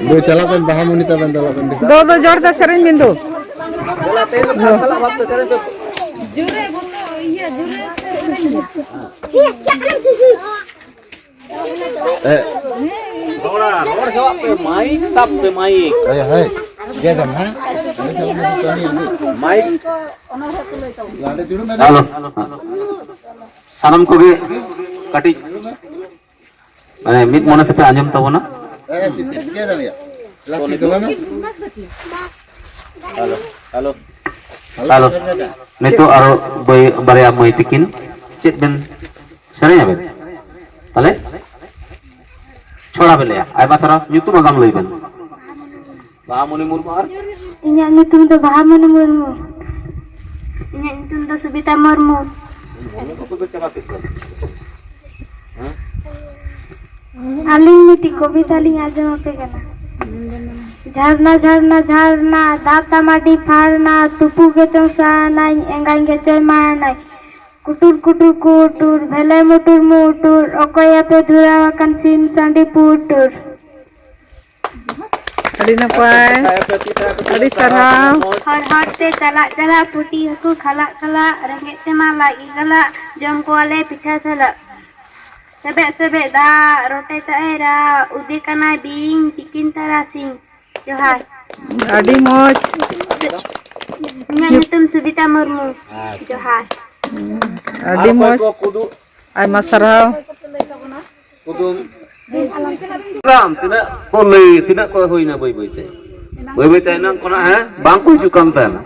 ᱫᱩ, ᱪᱟᱞᱟᱜ ᱵᱮᱱ, ᱵᱟᱦᱟ ᱢᱩᱱᱤ ᱛᱟᱵᱮᱱ, ᱫᱮᱞᱟ ᱵᱮᱱ ᱫᱩ᱾ ᱫᱚ, ᱫᱚ, ᱡᱳᱨ ᱛᱮ ᱥᱮᱨᱮᱧ ᱵᱮᱱ ᱫᱩ᱾ ᱮ᱾ ᱨᱚᱲᱟ, ᱨᱚᱲ ᱦᱮᱣᱟᱜ ᱯᱮ, ᱢᱟᱭᱤᱠ ᱥᱟᱵ ᱯᱮ, ᱢᱟᱭᱤᱠ᱾ ᱦᱳᱭ, ᱦᱳᱭ᱾ ᱜᱮᱫᱟᱢ, ᱦᱮᱸ? ᱢᱟᱭᱤᱠ᱾ ᱦᱮᱞᱳ᱾ ᱥᱟᱱᱟᱢ ᱠᱚᱜᱮ ᱠᱟᱹᱴᱤᱡ, ᱢᱟᱱᱮ, ᱢᱤᱫ ᱢᱚᱱᱮ ᱛᱮᱯᱮ ᱟᱸᱡᱚᱢ ᱛᱟᱵᱚᱱᱟ᱾ Hello, hello. ᱦᱮᱞᱳ᱾ ᱱᱤᱛᱚᱜ ᱟᱨᱚ ᱵᱟᱹᱭ-, ᱵᱟᱨᱭᱟ ᱢᱟᱹᱭ ᱛᱤᱠᱤᱱ ᱪᱮᱫ ᱵᱮᱱ ᱥᱮᱨᱮᱧ ᱟᱵᱮᱱ? ᱛᱟᱦᱞᱮ ᱪᱷᱚᱲᱟ ᱵᱮᱱ ᱞᱟᱹᱭᱟ᱾ ᱟᱭᱢᱟ ᱥᱟᱨᱦᱟᱣ᱾ ᱧᱩᱛᱩᱢ ᱟᱜᱟᱢ ᱞᱟᱹᱭ ᱵᱮᱱ᱾ ᱵᱟᱦᱟᱢᱩᱱᱤ ᱢᱩᱨᱢᱩ ᱟᱨ? ᱤᱧᱟᱹᱜ ᱧᱩᱛᱩᱢ ᱫᱚ ᱵᱟᱦᱟᱢᱩᱱᱤ ᱢᱩᱨᱢᱩ᱾ ᱤᱧᱟᱹᱜ ᱧᱩᱛᱩᱢ ᱫᱚ ᱥᱩᱵᱤᱛᱟ ᱢᱩᱨᱢᱩ᱾ ᱢᱩᱨᱢᱩ ᱫᱚ ᱪᱟᱵᱟ ᱠᱮᱫ ᱫᱚ᱾ ᱦᱮᱸ? ᱟᱹᱞᱤᱧ ᱢᱤᱫᱴᱤᱡ ᱠᱚᱵᱤᱛᱟ ᱞᱤᱧ ᱟᱸᱡᱚᱢ ᱟᱯᱮ ᱠᱟᱱᱟ᱾ ᱡᱷᱟᱨᱱᱟ, ᱡᱷᱟᱨᱱᱟ, ᱡᱷᱟᱨᱱᱟ, ᱫᱟᱜ ᱛᱟᱢ ᱟᱹᱰᱤ ᱯᱷᱟᱨᱱᱟ, ᱛᱩᱯᱩ ᱜᱮᱪᱚᱝ ᱥᱟᱱᱟᱧ, ᱮᱸᱜᱟᱧ ᱜᱮᱪᱚᱭ ᱢᱟᱱᱟᱧ᱾ ᱠᱩᱴᱩᱨ, ᱠᱩᱴᱩᱨ, ᱠᱩᱴᱩᱨ, ᱵᱷᱮᱞᱮ ᱢᱩᱴᱩᱨ, ᱢᱩᱴᱩᱨ, ᱚᱠᱚᱭ ᱟᱯᱮ ᱫᱷᱩᱨᱟᱣ ᱟᱠᱟᱱ ᱥᱤᱢ ᱥᱟᱺᱰᱤ ᱯᱩᱴᱩᱨ? ᱟᱹᱰᱤ ᱱᱟᱯᱟᱭ᱾ ᱟᱹᱰᱤ ᱥᱟᱨᱦᱟᱣ᱾ ᱦᱚᱨ ᱦᱚᱨ ᱛᱮ ᱪᱟᱞᱟᱜ ᱪᱟᱞᱟᱜ ᱯᱩᱴᱤ ᱦᱟᱹᱠᱩ ᱠᱷᱟᱞᱟᱜ ᱠᱷᱟᱞᱟᱜ ᱨᱮᱸᱜᱮᱡ ᱛᱮᱢᱟ ᱞᱟᱡ ᱜᱮ ᱜᱟᱞᱟᱜ ᱡᱚᱢ ᱠᱚᱣᱟᱞᱮ ᱯᱤᱴᱷᱟᱹ ᱥᱟᱞᱟᱜ᱾ ᱥᱮᱵᱮᱡ ᱥᱮᱵᱮᱡ ᱫᱟᱜ ᱨᱚᱴᱮ ᱪᱟᱜ ᱮ ᱨᱟᱜ ᱩᱫᱤ ᱠᱟᱱᱟᱭ ᱵᱤᱧ ᱛᱤᱠᱤᱱ ᱛᱟᱨᱟᱥᱤᱧ᱾ ᱡᱚᱦᱟᱨ᱾ ᱟᱹᱰᱤ ᱢᱚᱡᱽ᱾ ᱤᱧᱟᱹᱜ ᱧᱩᱛᱩᱢ ᱥᱩᱵᱤᱛᱟ ᱢᱩᱨᱢᱩ᱾ ᱡᱚᱦᱟᱨ᱾ ᱟᱹᱰᱤ ᱟᱨ ᱚᱠᱚᱭ ᱢᱚᱡᱽ᱾ ᱠᱚ ᱠᱩᱫᱩᱢ? ᱟᱭᱢᱟ ᱥᱟᱨᱦᱟᱣ᱾ ᱠᱩᱫᱩᱢ᱾ ᱛᱤᱱᱟᱹᱜ ᱠᱚ ᱞᱟᱹᱭ, ᱛᱤᱱᱟᱹᱜ ᱠᱚ ᱦᱩᱭᱱᱟ ᱵᱟᱹᱭ ᱵᱟᱹᱭ ᱛᱮ? ᱵᱟᱹᱭ ᱵᱟᱹᱭ ᱛᱮ ᱮᱱᱟᱝ ᱠᱷᱚᱱᱟᱜ, ᱦᱮᱸ, ᱵᱟᱝ ᱠᱚ ᱦᱤᱡᱩᱜ ᱠᱟᱱ ᱛᱟᱦᱮᱱᱟ᱾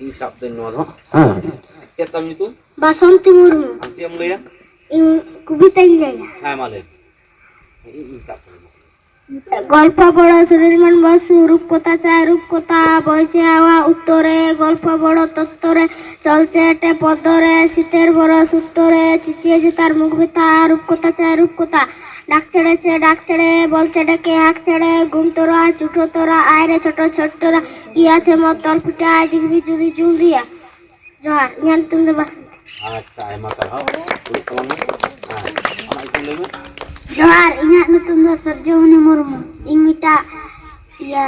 ᱤᱧ ᱥᱟᱵ ᱫᱟᱹᱧ ᱱᱚᱣᱟ ᱫᱚ᱾ ᱦᱮᱸ᱾ ᱪᱮᱫ ᱛᱟᱢ ᱧᱩᱛᱩᱢ? ᱵᱟᱥᱚᱱᱛᱤ ᱢᱩᱨᱢᱩ᱾ ᱟᱢ ᱪᱮᱫ ᱮᱢ ᱞᱟᱹᱭᱟ? ᱤᱧ ᱠᱚᱵᱤᱛᱟᱧ ᱞᱟᱹᱭᱟ᱾ ᱦᱮᱸ, ᱢᱟ ᱞᱟᱹᱭ ᱢᱮ᱾ ᱤᱧ, ᱤᱧ ᱥᱟᱵ ᱠᱟᱫᱟ᱾ ᱜᱚᱞᱯᱚ ᱵᱚᱲᱚ ᱥᱩᱱᱤᱞᱢᱚᱱ ᱵᱚᱥᱩ, ᱨᱩᱯᱠᱚᱛᱷᱟ ᱪᱟᱭ ᱨᱩᱯᱠᱚᱛᱷᱟ, ᱵᱚᱭ ᱪᱮ ᱟᱣᱟ ᱩᱛᱛᱚᱨᱮ, ᱜᱚᱞᱯᱚ ᱵᱚᱲᱚ ᱛᱚᱛᱛᱚᱨᱮ, ᱪᱚᱞ ᱪᱮ ᱮᱴᱮ ᱯᱚᱫᱚᱨᱮ, ᱥᱤᱛᱮᱨ ᱵᱚᱨᱚ ᱥᱩᱛᱛᱚᱨᱮ, ᱪᱤᱪᱤᱭᱟᱹ ᱡᱮᱛᱟᱨ ᱢᱩᱠ ᱵᱷᱮᱛᱟ, ᱨᱩᱯᱠᱚᱛᱷᱟ ᱪᱟᱭ ᱨᱩᱯᱠᱚᱛᱷᱟ, ᱰᱟᱠ ᱪᱮᱬᱮ ᱪᱮ ᱰᱟᱠ ᱪᱮᱬᱮ, ᱵᱚᱞ ᱪᱮᱰᱮ ᱠᱮ ᱦᱟᱠ ᱪᱮᱬᱮ, ᱜᱩᱢ ᱛᱚᱨᱟ, ᱪᱩᱴᱷᱟᱹ ᱛᱚᱨᱟ, ᱟᱭ ᱨᱮ ᱪᱷᱳᱴᱳ ᱪᱷᱳᱴ ᱛᱚᱨᱟ, ᱤᱭᱟ ᱪᱮ ᱢᱚᱛᱚᱞ ᱯᱷᱤᱴᱟ, ᱟᱭ ᱫᱤᱜ ᱵᱤᱡᱩᱞᱤ ᱡᱩᱞ ᱫᱤᱭᱟ᱾ ᱡᱚᱦᱟᱨ, ᱤᱧᱟᱹᱜ ᱧᱩᱛᱩᱢ ᱫᱚ ᱵᱟᱥᱚᱱᱛᱤ᱾ ᱟᱪᱪᱷᱟ, ᱟᱭᱢᱟ ᱥᱟᱨᱦᱟᱣ᱾ ᱫᱩᱲᱩᱵ ᱛᱟᱵᱚᱱ ᱢᱮ᱾ ᱦᱮᱸ, ᱟᱢᱟᱜ ᱧᱩᱛᱩᱢ ᱞᱟᱹᱭ ᱢᱮ᱾ ᱡᱚᱦᱟᱨ, ᱤᱧᱟᱹᱜ ᱧᱩᱛᱩᱢ ᱫᱚ ᱥᱩᱨᱡᱚᱢᱩᱱᱤ ᱢᱩᱨᱢᱩ᱾ ᱤᱧ ᱢᱤᱫᱴᱟᱜ, ᱤᱭᱟᱹ,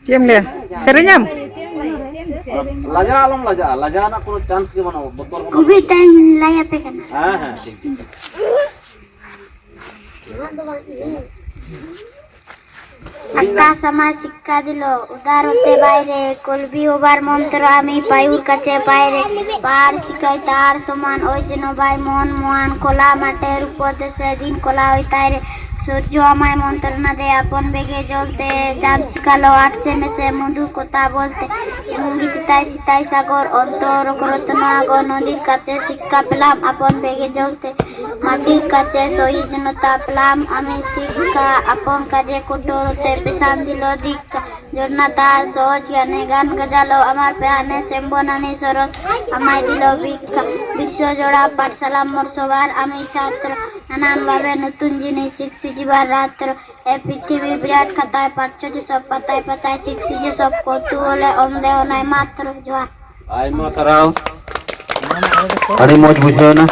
ᱪᱮᱫ ᱮᱢ ᱞᱟᱹᱭᱟ? ᱥᱮᱨᱮᱧᱟᱢ? ᱞᱟᱡᱟᱣ ᱟᱞᱚᱢ ᱞᱟᱡᱟᱜᱼᱟ, ᱞᱟᱡᱟᱣ ᱨᱮᱱᱟᱜ ᱠᱳᱱᱳ ᱪᱟᱱᱥ ᱜᱮ ᱵᱟᱹᱱᱩᱜᱼᱟ, ᱵᱚᱛᱚᱨ ᱦᱚᱸ ᱵᱟᱹᱱᱩᱜᱼᱟ᱾ ᱠᱚᱵᱤᱛᱟᱧ ᱞᱟᱹᱭ ᱟᱯᱮ ᱠᱟᱱᱟ᱾ ᱦᱮᱸ, ᱦᱮᱸ, ᱴᱷᱤᱠ ᱜᱮᱭᱟ᱾ ᱟᱠᱟ ᱥᱟᱢᱟ ᱥᱤᱠᱠᱟ ᱫᱤᱞᱚ, ᱩᱫᱟᱨ ᱦᱚᱛᱮ ᱵᱟᱭᱨᱮ, ᱠᱚᱞᱵᱤ ᱦᱚᱵᱟᱨ ᱢᱚᱱᱛᱨᱚ ᱟᱢᱤ ᱯᱟᱭᱩᱨ ᱠᱟᱪᱮ ᱯᱟᱭᱨᱮ, ᱯᱟᱨ ᱥᱤᱠᱟᱭ ᱛᱟᱨ ᱥᱚᱢᱟᱱ ᱳᱭ ᱡᱮᱱᱚ ᱵᱟᱭ ᱢᱚᱱ ᱢᱚᱣᱟᱱ, ᱠᱚᱞᱟ ᱢᱟᱴᱮ ᱨᱩᱯᱚ ᱫᱮᱥᱮ ᱫᱤᱱ ᱠᱚᱞᱟ ᱳᱭ ᱛᱟᱭᱨᱮ, ᱥᱩᱨᱡᱚ ᱟᱢᱟᱭ ᱢᱚᱱᱛᱨᱚ ᱱᱟᱫᱮ ᱟᱯᱚᱱ ᱵᱮᱜᱮ ᱡᱚᱞᱛᱮ, ᱪᱟᱸᱫ ᱥᱤᱠᱟᱞᱚ ᱟᱴ ᱥᱮ ᱢᱮᱥᱮ ᱢᱚᱫᱷᱩ ᱠᱚᱛᱟ ᱵᱚᱞᱛᱮ, ᱜᱚᱝᱜᱤ ᱥᱤᱛᱟᱭ ᱥᱤᱛᱟᱭ ᱥᱟᱜᱚᱨ ᱚᱱᱛᱚᱨ ᱨᱚᱛᱱᱟ ᱜᱚ ᱱᱚᱫᱤᱨ ᱠᱟᱪᱮ ᱥᱤᱠᱠᱟ ᱯᱮᱞᱟᱢ ᱟᱯᱚᱱ ᱵᱮᱜᱮ ᱡᱚᱞᱛᱮ, ᱢᱟᱹᱴᱤ ᱠᱟᱪᱮ ᱥᱚᱦᱤ ᱡᱚᱱᱚᱛᱟ ᱯᱞᱟᱢ ᱟᱢᱤ ᱥᱤᱠᱠᱷᱟ ᱟᱯᱚᱱ ᱠᱟᱡᱮ ᱠᱚᱴᱚᱨᱚᱛᱮ ᱯᱮᱥᱟᱢ ᱫᱤᱞᱚ ᱫᱤᱠᱠᱷᱟ ᱡᱚᱱᱱᱟᱛᱟ ᱥᱚᱦᱚᱡ ᱜᱟᱱᱮ ᱜᱟᱱ ᱜᱟᱡᱟᱞᱚ ᱟᱢᱟᱨ ᱯᱮᱦᱟᱱᱮ ᱥᱮᱢᱵᱚᱱᱟᱱᱤ ᱥᱚᱨᱚᱥ ᱟᱢᱟᱭ ᱫᱤᱞᱚ ᱵᱤᱠᱠᱷᱟ ᱵᱤᱨᱥᱚ ᱡᱚᱲᱟ ᱯᱟᱴᱥᱟᱞᱟ ᱢᱚᱨᱥᱚᱵᱟᱨ ᱟᱢᱤ ᱪᱷᱟᱛᱨᱚ ᱱᱟᱱᱟᱱ ᱵᱷᱟᱵᱮ ᱱᱚᱛᱩᱱ ᱡᱤᱱᱤᱥ ᱥᱤᱠᱥᱤ ᱡᱤᱵᱟᱨ ᱨᱟᱛᱨᱚ ᱮ ᱯᱨᱤᱛᱷᱤᱵᱤ ᱵᱤᱨᱟᱴ ᱠᱷᱟᱛᱟᱭ ᱯᱟᱴᱪᱚ ᱡᱤᱥᱚᱵ ᱯᱟᱛᱟᱭ ᱯᱟᱛᱟᱭ ᱥᱤᱠᱥᱤ ᱡᱤᱥᱚᱵ ᱠᱚᱛᱩᱣᱚᱞᱮ ᱚᱱᱫᱮ ᱚᱱᱟᱭ ᱢᱟᱛᱨᱚ ᱡᱚᱦᱟᱨ᱾ ᱟᱭᱢᱟ ᱥᱟᱨᱦᱟᱣ᱾ ᱟᱹᱰᱤ ᱢᱚᱡᱽ ᱵᱩᱡᱷᱟᱹᱣ ᱮᱱᱟ᱾